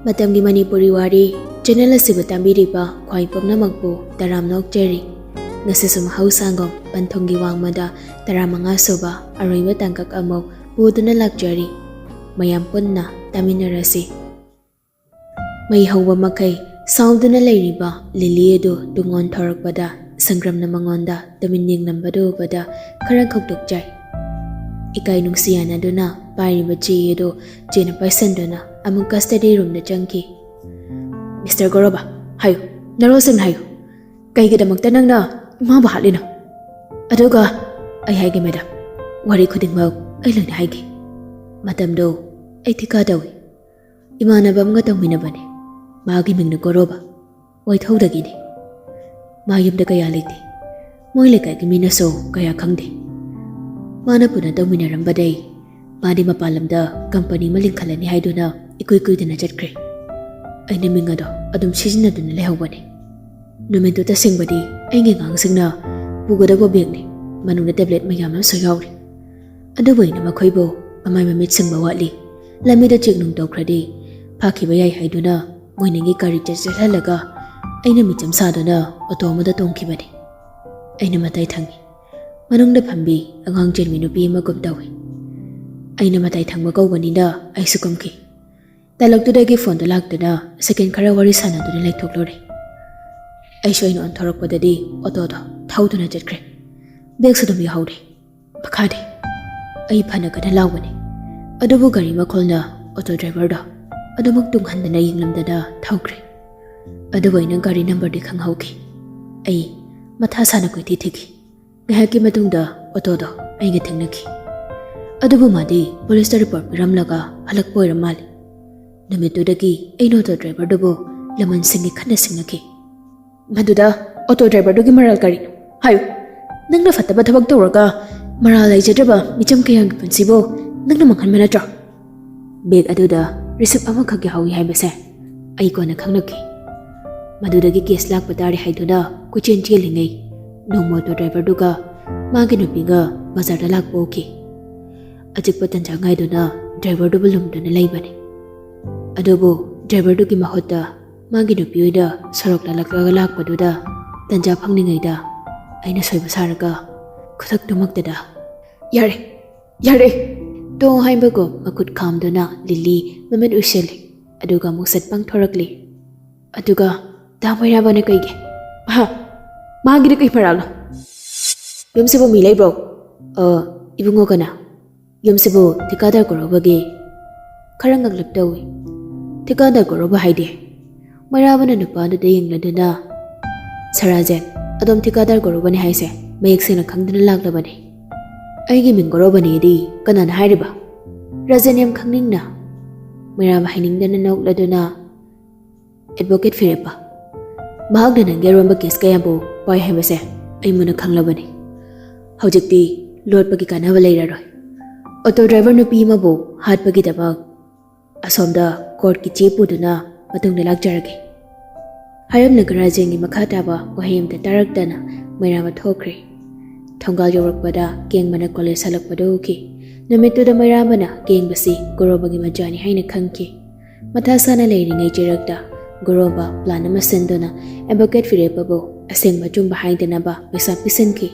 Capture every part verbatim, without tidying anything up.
ꯃꯇꯝꯒꯤ ꯃꯅꯤꯄꯨꯔꯤ ꯋꯥꯔꯤ ꯆꯦꯅꯦꯜ ꯑꯁꯤꯕꯨ ꯇꯥꯕꯤꯔꯤꯕ ꯈ꯭ꯋꯥꯏ ꯄꯨꯝꯅꯃꯛꯄꯨ ꯇꯔꯥꯝꯅ ꯑꯣꯛꯆꯔꯤ꯫ ꯉꯁꯤꯁꯨ ꯃꯍꯧꯁꯥꯒꯨꯝ ꯄꯟꯊꯨꯡꯒꯤ ꯋꯥꯡꯃꯗ ꯇꯔꯥꯃꯉꯥ ꯁꯨꯕ ꯑꯔꯣꯏꯕ ꯇꯥꯡꯀꯛ ꯑꯃꯨꯛ ꯄꯨꯗꯨꯅ ꯂꯥꯛꯆꯔꯤ꯫ ꯃꯌꯥꯝ ꯄꯨꯟꯅ ꯇꯥꯃꯤꯟꯅꯔꯁꯤ꯫ ꯃꯩ ꯍꯧꯕ ꯃꯈꯩ ꯁꯥꯎꯗꯨꯅ ꯂꯩꯔꯤꯕ ꯂꯤꯂꯤ ꯑꯗꯨ ꯇꯨꯡ ꯑꯣꯟꯊꯣꯔꯛꯄꯗ ꯁꯪꯒ꯭ꯔꯝꯅ ꯃꯉꯣꯟꯗ ꯇꯨꯃꯤꯟ ꯌꯦꯡꯂꯝꯕꯗꯨ ꯎꯕꯗ ꯈꯔ ꯈꯧꯇꯣꯛꯆꯩ꯫ ꯏꯀꯥꯏ ꯅꯨꯡꯁꯤ ꯌꯥꯅꯗꯨꯅ ꯄꯥꯏꯔꯤꯕ ꯆꯦ ꯑꯗꯨ ꯆꯦꯅ ꯄꯥꯏꯁꯟꯗꯨꯅ ꯑꯃꯨꯛꯀ ꯁ꯭ꯇꯗꯤ ꯔꯨꯝꯗ ꯆꯪꯈꯤ꯫ "ꯃꯤꯁꯇꯔ ꯒꯣꯔꯣꯕꯥ, ꯍꯥꯏꯌꯨ, ꯅꯔꯣꯜꯁꯤꯡꯅ ꯍꯥꯏꯌꯨ꯫ ꯀꯩꯒꯤꯗꯃꯛꯇ ꯅꯪꯅ ꯏꯃꯥꯕꯨ ꯍꯥꯠꯂꯤꯅꯣ? ꯑꯗꯨꯒ ꯑꯩ ꯍꯥꯏꯒꯦ ꯃꯦꯗꯥꯝ, ꯋꯥꯔꯤ ꯈꯨꯗꯤꯡꯃꯛ ꯑꯩ ꯂꯣꯏꯅ ꯍꯥꯏꯒꯦ꯫ ꯃꯇꯝꯗꯣ ꯑꯩ ꯊꯤꯀꯥ ꯇꯧꯏ꯫ ꯏꯃꯥꯟꯅꯕ ꯑꯃꯒ ꯇꯧꯃꯤꯟꯅꯕꯅꯤ꯫ ꯃꯥꯒꯤ ꯃꯤꯡꯅ ꯒꯣꯔꯣꯕꯥ꯫ ꯋꯥꯏꯊꯧꯗꯒꯤꯅꯤ꯫ ꯃꯥ ꯌꯨꯝꯗ ꯀꯌꯥ ꯂꯩꯇꯦ꯫ ꯃꯣꯏ ꯂꯩꯀꯥꯏꯒꯤ ꯃꯤꯅꯁꯨ ꯀꯌꯥ ꯈꯪꯗꯦ꯫ ꯃꯥꯅ ꯄꯨꯟꯅ ꯇꯧꯃꯤꯟꯅꯔꯝꯕꯗꯩ ꯃꯥꯗꯤ ꯃꯄꯥꯟ ꯂꯝꯗ ꯀꯝꯄꯅꯤ ꯑꯃ ꯂꯤꯡꯈꯠꯂꯅꯤ ꯍꯥꯏꯗꯨꯅ ꯏꯀꯨꯏ ꯀꯨꯏꯗꯅ ꯆꯠꯈ꯭ꯔꯦ꯫ ꯑꯩꯅ ꯃꯤꯡ ꯑꯗꯣ ꯑꯗꯨꯝ ꯁꯤꯖꯤꯟꯅꯗꯨꯅ ꯂꯩꯍꯧꯕꯅꯤ꯫ ꯅꯨꯃꯤꯠꯇꯨ ꯇꯁꯦꯡꯕꯗꯤ ꯑꯩꯒꯤ ꯑꯉꯥꯡꯁꯤꯡꯅ ꯄꯨꯒꯗꯕ ꯕꯦꯒꯅꯤ, ꯃꯅꯨꯡꯗ ꯇꯦꯕ꯭ꯂꯦꯠ ꯃꯌꯥꯝ ꯑꯃꯁꯨ ꯌꯥꯎꯔꯤ꯫ ꯑꯗꯨꯕꯨ ꯑꯩꯅ ꯃꯈꯣꯏꯕꯨ ꯃꯃꯥꯏ ꯃꯃꯤꯠ ꯁꯤꯡꯕ ꯋꯥꯠꯂꯤ, ꯂꯝꯕꯤꯗ ꯆꯦꯛ ꯅꯨꯡ ꯇꯧꯈ꯭ꯔꯗꯤ ꯐꯥꯈꯤꯕ ꯌꯥꯏ ꯍꯥꯏꯗꯨꯅ ꯃꯣꯏꯅꯤꯒꯤ ꯒꯥꯔꯤ ꯆꯠ ꯆꯠꯍꯜꯂꯒ ꯑꯩꯅ ꯃꯤꯆꯝ ꯁꯥꯗꯨꯅ ꯑꯣꯇꯣ ꯑꯃꯗ ꯇꯣꯡꯈꯤꯕꯅꯤ꯫ ꯑꯩꯅ ꯃꯇꯥꯏ ꯊꯪꯉꯤ꯫ ꯃꯅꯨꯡꯗ ꯐꯝꯕꯤ ꯑꯉꯥꯡ ꯆꯦꯟꯕꯤ ꯅꯨꯄꯤ ꯑꯃꯒꯨꯝ ꯇꯧꯏ꯫ ꯑꯩꯅ ꯃꯇꯥꯏ ꯊꯪꯕ ꯀꯧꯕꯅꯤꯅ ꯑꯩꯁꯨ ꯀꯨꯝꯈꯤ꯫ ꯇꯂꯛꯇꯨꯗꯒꯤ ꯐꯣꯟꯗꯨ ꯂꯥꯛꯇꯨꯅ ꯁꯦꯀꯦꯟ ꯈꯔ ꯋꯥꯔꯤ ꯁꯥꯟꯅꯗꯨꯅ ꯂꯩꯊꯣꯛꯂꯨꯔꯦ꯫ ꯑꯩꯁꯨ ꯑꯩꯅ ꯑꯣꯟꯊꯣꯔꯛꯄꯗꯗꯤ ꯑꯣꯇꯣꯗꯣ ꯊꯧꯗꯨꯅ ꯆꯠꯈ꯭ꯔꯦ꯫ ꯕꯦꯒꯁꯨ ꯑꯗꯨꯝ ꯌꯥꯎꯍꯧꯔꯦ꯫ ꯃꯈꯥꯗꯤ ꯑꯩ ꯐꯅ ꯀꯟꯅ ꯂꯥꯎꯕꯅꯤ, ꯑꯗꯨꯕꯨ ꯒꯥꯔꯤ ꯃꯈꯣꯜꯅ ꯑꯣꯇꯣ ꯗ꯭ꯔꯥꯏꯚꯔꯗꯣ ꯑꯗꯨꯃꯛ ꯇꯨꯡꯍꯟꯗꯅ ꯌꯦꯡꯂꯝꯗꯅ ꯊꯧꯈ꯭ꯔꯦ꯫ ꯑꯗꯨꯕꯨ ꯑꯩꯅ ꯒꯥꯔꯤ ꯅꯝꯕꯔꯗꯤ ꯈꯪꯍꯧꯈꯤ꯫ ꯑꯩ ꯃꯊꯥ ꯁꯥꯅ ꯀꯣꯏꯊꯤ ꯊꯤꯈꯤ꯫ ꯉꯥꯏꯍꯥꯛꯀꯤ ꯃꯇꯨꯡꯗ ꯑꯣꯇꯣꯗꯣ ꯑꯩꯒ ꯊꯦꯡꯅꯈꯤ꯫ ꯑꯗꯨꯕꯨ ꯃꯥꯗꯤ ꯄꯨꯂꯤꯁꯇ ꯔꯤꯄꯣꯔꯠ ꯄꯤꯔꯝꯂꯒ ꯍꯜꯂꯛꯄ ꯑꯣꯏꯔ ꯃꯥꯜꯂꯤ꯫ ꯅꯨꯃꯤꯠꯇꯨꯗꯒꯤ ꯑꯩꯅ ꯑꯣꯇꯣ ꯗ꯭ꯔꯥꯏꯚꯔꯗꯨꯕꯨ ꯂꯃꯟꯁꯤꯡꯒꯤ ꯈꯟꯅ ꯁꯤꯡꯅꯈꯤ꯫ ꯃꯗꯨꯗ ꯑꯣꯇꯣ ꯗ꯭ꯔꯥꯏꯚꯔꯗꯨꯒꯤ ꯃꯔꯥꯜ ꯀꯔꯤꯅꯣ? ꯍꯥꯏꯌꯨ꯫ ꯅꯪꯅ ꯐꯠꯇꯕ ꯊꯕꯛ ꯇꯧꯔꯒ ꯃꯔꯥꯜ ꯂꯩꯖꯗ꯭ꯔꯕ ꯃꯤꯆꯝ ꯀꯌꯥꯒꯤ ꯄꯨꯟꯁꯤꯕꯨ ꯅꯪꯅ ꯃꯥꯡꯍꯟꯕ ꯅꯠꯇ꯭ꯔꯣ? ꯕꯦꯒ ꯑꯗꯨꯗ ꯔꯤꯁꯤꯞ ꯑꯃꯈꯛ ꯌꯥꯎꯍꯧꯏ ꯍꯥꯏꯕꯁꯦ ꯑꯩ ꯀꯣꯟꯅ ꯈꯪꯂꯛꯈꯤ꯫ ꯃꯗꯨꯗꯒꯤ ꯀꯦꯁ ꯂꯥꯛꯄ ꯇꯥꯔꯦ ꯍꯥꯏꯗꯨꯅ ꯀꯣꯏꯆꯦꯟ ꯆꯦꯜꯂꯤꯉꯩ ꯅꯣꯡꯃ ꯑꯣꯇꯣ ꯗ꯭ꯔꯥꯏꯚꯔꯗꯨꯒ ꯃꯥꯒꯤ ꯅꯨꯄꯤꯒ ꯕꯖꯥꯔꯗ ꯂꯥꯛꯄ ꯎꯈꯤ꯫ ꯑꯆꯤꯛꯄ ꯇꯟꯖꯥ ꯉꯥꯏꯗꯨꯅ ꯗ꯭ꯔꯥꯏꯚꯔꯗꯨꯕꯨ ꯂꯨꯝꯗꯨꯅ ꯂꯩꯕꯅꯤ꯫ ꯑꯗꯨꯕꯨ ꯗ꯭ꯔꯥꯏꯚꯔꯗꯨꯒꯤ ꯃꯍꯨꯠꯇ ꯃꯥꯒꯤ ꯅꯨꯄꯤ ꯍꯣꯏꯗ ꯁꯣꯔꯣꯛ ꯂꯥꯜꯂꯛꯂꯒ ꯂꯥꯛꯄꯗꯨꯗ ꯇꯟꯖꯥ ꯐꯪꯂꯤꯉꯩꯗ ꯑꯩꯅ ꯁꯣꯏꯕ ꯁꯥꯔꯒ ꯈꯨꯗꯛꯇꯨꯃꯛꯇꯗ, "ꯌꯥꯔꯦ, ꯌꯥꯔꯦ!" ꯇꯣ ꯍꯥꯏꯕꯒꯨꯝ ꯃꯈꯨꯠ ꯈꯥꯝꯗꯨꯅ ꯂꯤꯂꯤ ꯃꯃꯤꯠ ꯎꯏꯁꯤꯜꯂꯤ꯫ ꯑꯗꯨꯒ ꯑꯃꯨꯛ ꯁꯠ ꯄꯥꯡꯊꯣꯔꯛꯂꯤ꯫ ꯑꯗꯨꯒ ꯗꯥ ꯃꯩꯔꯥꯕꯅ ꯀꯩꯒꯤ? ꯍꯥ? ꯃꯥꯒꯤꯗꯤ ꯀꯩ ꯃꯔꯥꯜꯅꯣ? ꯌꯨꯝꯁꯤꯕꯨ ꯃꯤ ꯂꯩꯕ꯭ꯔꯣ? ꯑ, ꯏꯕꯨꯡꯉꯣ ꯀꯅꯥ? ꯌꯨꯝꯁꯤꯕꯨ ꯊꯤꯀꯥꯗꯥꯔ ꯒꯣꯔꯣꯕꯒꯤ? ꯈꯔ ꯉꯛꯂꯞ ꯇꯧꯏ꯫ ꯊꯤꯀꯥꯗꯥꯔ ꯒꯣꯔꯣꯕ ꯍꯥꯏꯗꯤ? ꯃꯩꯔꯥꯕꯅ ꯅꯨꯄꯥꯗꯨꯗ ꯌꯦꯡꯂꯗꯨꯅ, "ꯁꯥꯔ ꯔꯥꯖꯦꯟ, ꯑꯗꯣꯝ ꯊꯤꯀꯥꯗꯥꯔ ꯒꯣꯔꯣꯕꯅꯤ ꯍꯥꯏꯁꯦ ꯃꯌꯦꯛ ꯁꯦꯡꯅ ꯈꯪꯗꯨꯅ ꯂꯥꯛꯂꯕꯅꯤ꯫ ꯑꯩꯒꯤ ꯃꯤꯡ ꯒꯣꯔꯣꯕꯅꯤꯗꯤ ꯀꯅꯥꯅ ꯍꯥꯏꯔꯤꯕ?" ꯔꯥꯖꯦꯟ ꯌꯥꯝ ꯈꯪꯅꯤꯡꯅ ꯃꯩꯔꯥꯕ ꯍꯥꯏꯅꯤꯡꯗꯅ ꯅꯣꯛꯂꯗꯨꯅ, "ꯑꯦꯗꯚꯣꯀꯦꯠ ꯐꯤꯔꯦꯞꯄ꯫ ꯃꯍꯥꯛꯅ ꯅꯪꯒꯤ ꯑꯔꯣꯟꯕ ꯀꯦꯁ ꯀꯌꯥꯕꯨ ꯄꯥꯏ ꯍꯥꯏꯕꯁꯦ ꯑꯩ ꯃꯨꯟꯅ ꯈꯪꯂꯕꯅꯤ꯫ ꯍꯧꯖꯤꯛꯇꯤ ꯂꯣꯠꯄꯒꯤ ꯀꯥꯟꯅꯕ ꯂꯩꯔꯔꯣꯏ꯫ ꯑꯣꯇꯣ ꯗ꯭ꯔꯥꯏꯚꯔ ꯅꯨꯄꯤ ꯑꯃꯕꯨ ꯍꯥꯠꯄꯒꯤꯗꯃꯛ ꯑꯁꯣꯝꯗ ꯀꯣꯔꯠꯀꯤ ꯆꯦ ꯄꯨꯗꯨꯅ ꯃꯇꯨꯡꯗ ꯂꯥꯛꯆꯔꯒꯦ꯫" ꯍꯥꯏꯔꯝꯂꯒ ꯔꯥꯖꯦꯟꯒꯤ ꯃꯈꯥ ꯇꯥꯕ ꯋꯥꯍꯩ ꯑꯃꯇ ꯇꯥꯔꯛꯇꯅ ꯃꯩꯔꯥꯕ ꯊꯣꯛꯈ꯭ꯔꯦ꯫ ꯊꯣꯡꯒꯥꯜ ꯌꯧꯔꯛꯄꯗ ꯀꯦꯡꯕꯅ ꯀꯣꯂꯦꯖ ꯍꯜꯂꯛꯄꯗꯨ ꯎꯈꯤ꯫ ꯅꯨꯃꯤꯠꯇꯨꯗ ꯃꯩꯔꯥꯕꯅ ꯀꯦꯡꯕꯁꯤ ꯒꯣꯔꯣꯕꯒꯤ ꯃꯆꯥꯅꯤ ꯍꯥꯏꯅ ꯈꯪꯈꯤ꯫ ꯃꯊꯥ ꯁꯥꯅ ꯂꯩꯔꯤꯉꯩ ꯆꯩꯔꯛꯇ ꯒꯣꯔꯣꯕ ꯄ꯭ꯂꯥꯟ ꯑꯃ ꯁꯤꯟꯗꯨꯅ ꯑꯦꯗꯚꯣꯀꯦꯠ ꯐꯤꯔꯦꯞꯄꯕꯨ ꯑꯁꯦꯡꯕ ꯑꯆꯨꯝꯕ ꯍꯥꯏꯗꯅꯕ ꯄꯩꯁꯥ ꯄꯤꯁꯤꯟꯈꯤ꯫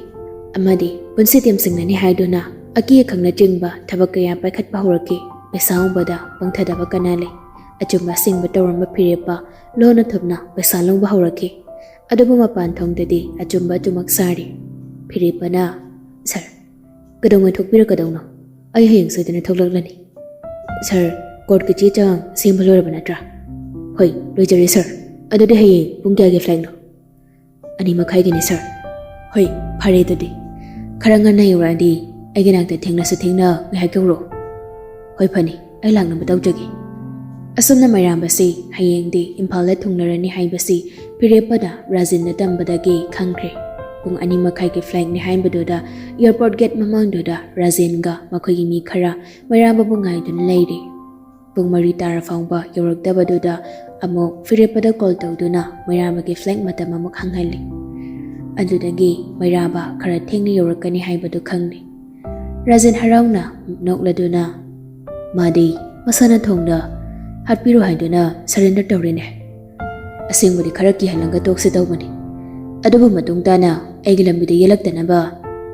ꯑꯃꯗꯤ ꯄꯨꯟꯁꯤ ꯇꯦꯝꯁꯤꯡꯅꯅꯤ ꯍꯥꯏꯗꯨꯅ ꯑꯀꯤ ꯑꯈꯪꯅꯆꯤꯡꯕ ꯊꯕꯛ ꯀꯌꯥ ꯄꯥꯏꯈꯠꯄ ꯍꯧꯔꯛꯈꯤ꯫ ꯄꯩꯁꯥ ꯎꯕꯗ ꯄꯪꯊꯗꯕ ꯀꯅꯥ ꯂꯩ? ꯑꯆꯨꯝꯕ ꯑꯁꯦꯡꯕ ꯇꯧꯔꯝꯕ ꯐꯤꯔꯦꯞꯄ ꯂꯣꯟꯅ ꯊꯨꯞꯅ ꯄꯩꯁꯥ ꯂꯧꯕ ꯍꯧꯔꯛꯈꯤ꯫ ꯑꯗꯨꯕꯨ ꯃꯄꯥꯟ ꯊꯣꯡꯗꯗꯤ ꯑꯆꯨꯝꯕ ꯑꯆꯨꯝꯃꯛ ꯁꯥꯔꯤ꯫ ꯐꯤꯔꯦꯞꯄꯅ, "ꯁꯥꯔ, ꯀꯩꯗꯧꯉꯩ ꯊꯣꯛꯄꯤꯔꯛꯀꯗꯧꯅꯣ? ꯑꯩ ꯍꯌꯦꯡ ꯁꯣꯏꯗꯅ ꯊꯣꯛꯂꯛꯂꯅꯤ꯫" "ꯁꯥꯔ, ꯀꯣꯔꯠꯀꯤ ꯆꯦ ꯆꯥꯡ ꯁꯦꯝꯕ ꯂꯣꯏꯔꯕ ꯅꯠꯇ꯭ꯔꯥ?" "ꯍꯣꯏ, ꯂꯣꯏꯖꯔꯦ ꯁꯥꯔ꯫ ꯑꯗꯨꯗꯤ ꯍꯌꯦꯡ ꯄꯨꯡ ꯀꯌꯥꯒꯤ ꯐ꯭ꯂꯥꯏꯠꯅꯣ?" "ꯑꯅꯤ ꯃꯈꯥꯏꯒꯤꯅꯤ ꯁꯥꯔ꯫" "ꯍꯣꯏ, ꯐꯔꯦ ꯑꯗꯨꯗꯤ꯫ ꯈꯔ ꯉꯟꯅ ꯌꯧꯔꯛꯑꯗꯤ ꯑꯩꯒꯤ ꯅꯥꯛꯇ ꯊꯦꯡꯂꯁꯨ ꯊꯦꯡꯅ ꯉꯥꯏꯍꯥꯛ ꯌꯧꯔꯛꯑꯣ꯫" "ꯍꯣꯏ, ꯐꯅꯤ꯫ ꯑꯩ ꯂꯥꯛꯅꯕ ꯇꯧꯖꯒꯦ꯫" ꯑꯁꯨꯝꯅ ꯃꯩꯔꯥꯕꯁꯤ ꯍꯌꯦꯡꯗꯤ ꯏꯝꯐꯥꯜꯗ ꯊꯨꯡꯂꯔꯅꯤ ꯍꯥꯏꯕꯁꯤ ꯐꯤꯔꯦꯞꯄꯅ ꯔꯥꯖꯦꯟꯗ ꯇꯝꯕꯗꯒꯤ ꯈꯪꯈ꯭ꯔꯦ꯫ ꯄꯨꯡ ꯑꯅꯤ ꯃꯈꯥꯏꯒꯤ ꯐ꯭ꯂꯥꯏꯠꯅꯤ ꯍꯥꯏꯕꯗꯨꯗ ꯑꯦꯌꯥꯔꯄꯣꯔꯠ ꯒꯦꯠ ꯃꯃꯥꯡꯗꯨꯗ ꯔꯥꯖꯦꯟꯒ ꯃꯈꯣꯏꯒꯤ ꯃꯤ ꯈꯔ ꯃꯩꯔꯥꯕꯕꯨ ꯉꯥꯏꯗꯨꯅ ꯂꯩꯔꯦ꯫ ꯄꯨꯡ ꯃꯔꯤ ꯇꯥꯔ ꯐꯥꯎꯕ ꯌꯧꯔꯛꯇꯕꯗꯨꯗ ꯑꯃꯨꯛ ꯐꯤꯔꯦꯞꯄꯗ ꯀꯣꯜ ꯇꯧꯗꯨꯅ ꯃꯩꯔꯥꯕꯒꯤ ꯐ꯭ꯂꯥꯏꯠ ꯃꯇꯝ ꯑꯃꯨꯛ ꯍꯪꯍꯜꯂꯤ꯫ ꯑꯗꯨꯗꯒꯤ ꯃꯩꯔꯥꯕ ꯈꯔ ꯊꯦꯡꯅ ꯌꯧꯔꯛꯀꯅꯤ ꯍꯥꯏꯕꯗꯨ ꯈꯪꯂꯦ꯫ ꯔꯥꯖꯦꯟ ꯍꯔꯥꯎꯅ ꯅꯣꯛꯂꯗꯨꯅ, ꯃꯥꯗꯤ ꯃꯁꯥꯅ ꯊꯣꯡꯗ ꯍꯥꯠꯄꯤꯔꯣ ꯍꯥꯏꯗꯨꯅ ꯁꯔꯦꯟꯗꯔ ꯇꯧꯔꯤꯅꯦ꯫ ꯑꯁꯦꯡꯕꯗꯤ ꯈꯔ ꯀꯤꯍꯜꯂꯒ ꯇꯣꯛꯁꯤ ꯇꯧꯕꯅꯤ꯫ ꯑꯗꯨꯕꯨ ꯃꯇꯨꯡ ꯇꯥꯅ ꯑꯩꯒꯤ ꯂꯝꯕꯤꯗ ꯌꯦꯜꯂꯛꯇꯅꯕ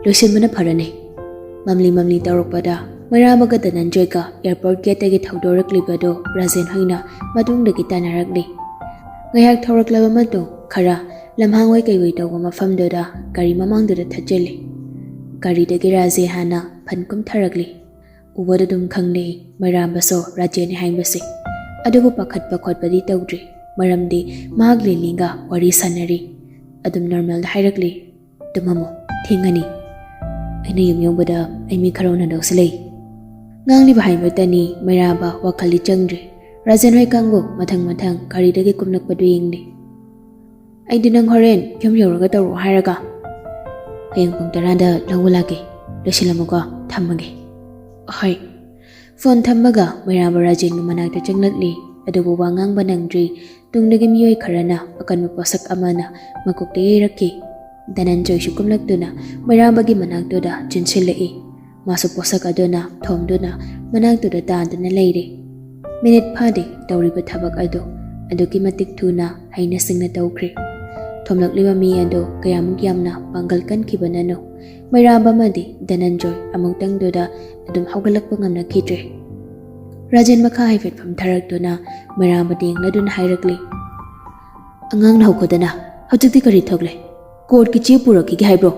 ꯂꯣꯏꯁꯤꯟꯕꯅ ꯐꯔꯅꯤ꯫ ꯃꯝꯂꯤ ꯃꯝꯂꯤ ꯇꯧꯔꯛꯄꯗ ꯃꯩꯔꯥꯕꯒ ꯙꯅꯟꯖꯣꯏꯒ ꯑꯦꯌꯥꯔꯄꯣꯔꯠ ꯒꯦꯠꯇꯒꯤ ꯊꯧꯗꯣꯔꯛꯂꯤꯕꯗꯨ ꯔꯥꯖꯦꯟ ꯍꯣꯏꯅ ꯃꯇꯨꯡꯗꯒꯤ ꯇꯥꯟꯅꯔꯛꯂꯤ꯫ ꯉꯥꯏꯍꯥꯛ ꯊꯧꯔꯛꯂꯕ ꯃꯇꯨꯡ ꯈꯔ ꯂꯝꯍꯥꯡ ꯑꯣꯏ ꯀꯩꯑꯣꯏ ꯇꯧꯕ ꯃꯐꯝꯗꯨꯗ ꯒꯥꯔꯤ ꯃꯃꯥꯡꯗꯨꯗ ꯊꯠꯆꯤꯜꯂꯤ꯫ ꯒꯥꯔꯤꯗꯒꯤ ꯔꯥꯖꯦꯟ ꯍꯥꯟꯅ ꯐꯟ ꯀꯨꯝꯊꯔꯛꯂꯤ꯫ ꯎꯕꯗ ꯑꯗꯨꯝ ꯈꯪꯂꯦ ꯃꯩꯔꯥꯕꯁꯨ ꯔꯥꯖꯦꯟꯅꯤ ꯍꯥꯏꯕꯁꯦ꯫ ꯑꯗꯨꯕꯨ ꯄꯥꯈꯠꯄ ꯈꯣꯠꯄꯗꯤ ꯇꯧꯗ꯭ꯔꯤ, ꯃꯔꯝꯗꯤ ꯃꯍꯥꯛ ꯂꯤꯂꯤꯒ ꯋꯥꯔꯤ ꯁꯥꯟꯅꯔꯤ꯫ ꯑꯗꯨꯝ ꯅꯣꯔꯃꯦꯜꯗ ꯍꯥꯏꯔꯛꯂꯤ, "ꯇꯨꯝꯃꯝꯃꯣ, ꯊꯦꯡꯉꯅꯤ꯫ ꯑꯩꯅ ꯌꯨꯝ ꯌꯧꯕꯗ ꯑꯩ ꯃꯤ ꯈꯔ ꯎꯅꯗꯧꯁꯨ ꯂꯩ"꯫ ꯉꯥꯡꯂꯤꯕ ꯍꯥꯏꯕꯇꯅꯤ ꯃꯩꯔꯥꯕ ꯋꯥꯈꯜꯗꯤ ꯆꯪꯗ꯭ꯔꯤ꯫ ꯔꯥꯖꯦꯟ ꯍꯣꯏ ꯀꯥꯡꯕꯨ ꯃꯊꯪ ꯃꯊꯪ ꯒꯥꯔꯤꯗꯒꯤ ꯀꯨꯝꯂꯛꯄꯗꯨ ꯌꯦꯡꯂꯤ꯫ "ꯑꯩꯗꯤ ꯅꯪ ꯍꯣꯔꯦꯟ ꯌꯨꯝ ꯌꯧꯔꯒ ꯇꯧꯔꯛꯑꯣ ꯍꯥꯏꯔꯒ ꯍꯌꯦꯡ ꯄꯨꯡ ꯇꯔꯥꯗ ꯂꯧꯕ ꯂꯥꯛꯀꯦ꯫ ꯂꯣꯏꯁꯤꯜꯂꯝꯃꯨꯀꯣ, ꯊꯝꯃꯒꯦ"꯫ "ꯍꯣꯏ"꯫ ꯐꯣꯟ ꯊꯝꯃꯒ ꯃꯩꯔꯥꯕ ꯔꯥꯖꯦꯟꯒꯤ ꯃꯅꯥꯛꯇ ꯆꯪꯂꯛꯂꯤ꯫ ꯑꯗꯨꯕꯨ ꯋꯥ ꯉꯥꯡꯕ ꯅꯪꯗ꯭ꯔꯤ꯫ ꯇꯨꯡꯗꯒꯤ ꯃꯤꯑꯣꯏ ꯈꯔꯅ ꯑꯀꯟꯕ ꯄꯣꯠꯁꯛ ꯑꯃꯅ ꯃꯀꯣꯛꯇ ꯌꯩꯔꯛꯈꯤ꯫ ꯙꯅꯟꯖꯣꯏꯁꯨ ꯀꯨꯝꯂꯛꯇꯨꯅ ꯃꯩꯔꯥꯕꯒꯤ ꯃꯅꯥꯛꯇꯨꯗ ꯆꯦꯟꯁꯤꯜꯂꯛꯏ꯫ ꯃꯥꯁꯨ ꯄꯣꯠꯁꯛ ꯑꯗꯨꯅ ꯊꯣꯝꯗꯨꯅ ꯃꯅꯥꯛꯇꯨꯗ ꯇꯥꯗꯨꯅ ꯂꯩꯔꯦ꯫ ꯃꯤꯅꯤꯠ ꯐꯥꯗꯦ ꯇꯧꯔꯤꯕ ꯊꯕꯛ ꯑꯗꯨ ꯑꯗꯨꯛꯀꯤ ꯃꯇꯤꯛ ꯊꯨꯅ ꯍꯩꯅ ꯁꯤꯡꯅ ꯇꯧꯈ꯭ꯔꯦ꯫ ꯊꯣꯝꯂꯛꯂꯤꯕ ꯃꯤ ꯑꯗꯨ ꯀꯌꯥꯃꯨꯛ ꯌꯥꯝꯅ ꯄꯥꯡꯒꯜ ꯀꯟꯈꯤꯕꯅꯅꯣ, ꯃꯩꯔꯥꯕ ꯑꯃꯗꯤ ꯙꯅꯟꯖꯣꯏ ꯑꯃꯨꯛꯇꯪꯗꯨꯗ ꯑꯗꯨꯝ ꯍꯧꯒꯠꯂꯛꯄ ꯉꯝꯅꯈꯤꯗ꯭ꯔꯦ꯫ ꯔꯥꯖꯦꯟ ꯃꯈꯥ ꯍꯥꯏꯐꯦꯠ ꯐꯝꯊꯔꯛꯇꯨꯅ ꯃꯩꯔꯥꯕꯗ ꯌꯦꯡꯂꯗꯨꯅ ꯍꯥꯏꯔꯛꯂꯤ, "ꯑꯉꯥꯡ ꯂꯧꯈꯣꯗꯅ ꯍꯧꯖꯤꯛꯇꯤ ꯀꯔꯤ ꯊꯣꯛꯂꯦ? ꯀꯣꯔꯠꯀꯤ ꯆꯦ ꯄꯨꯔꯛꯈꯤꯒꯦ ꯍꯥꯏꯕ꯭ꯔꯣ?"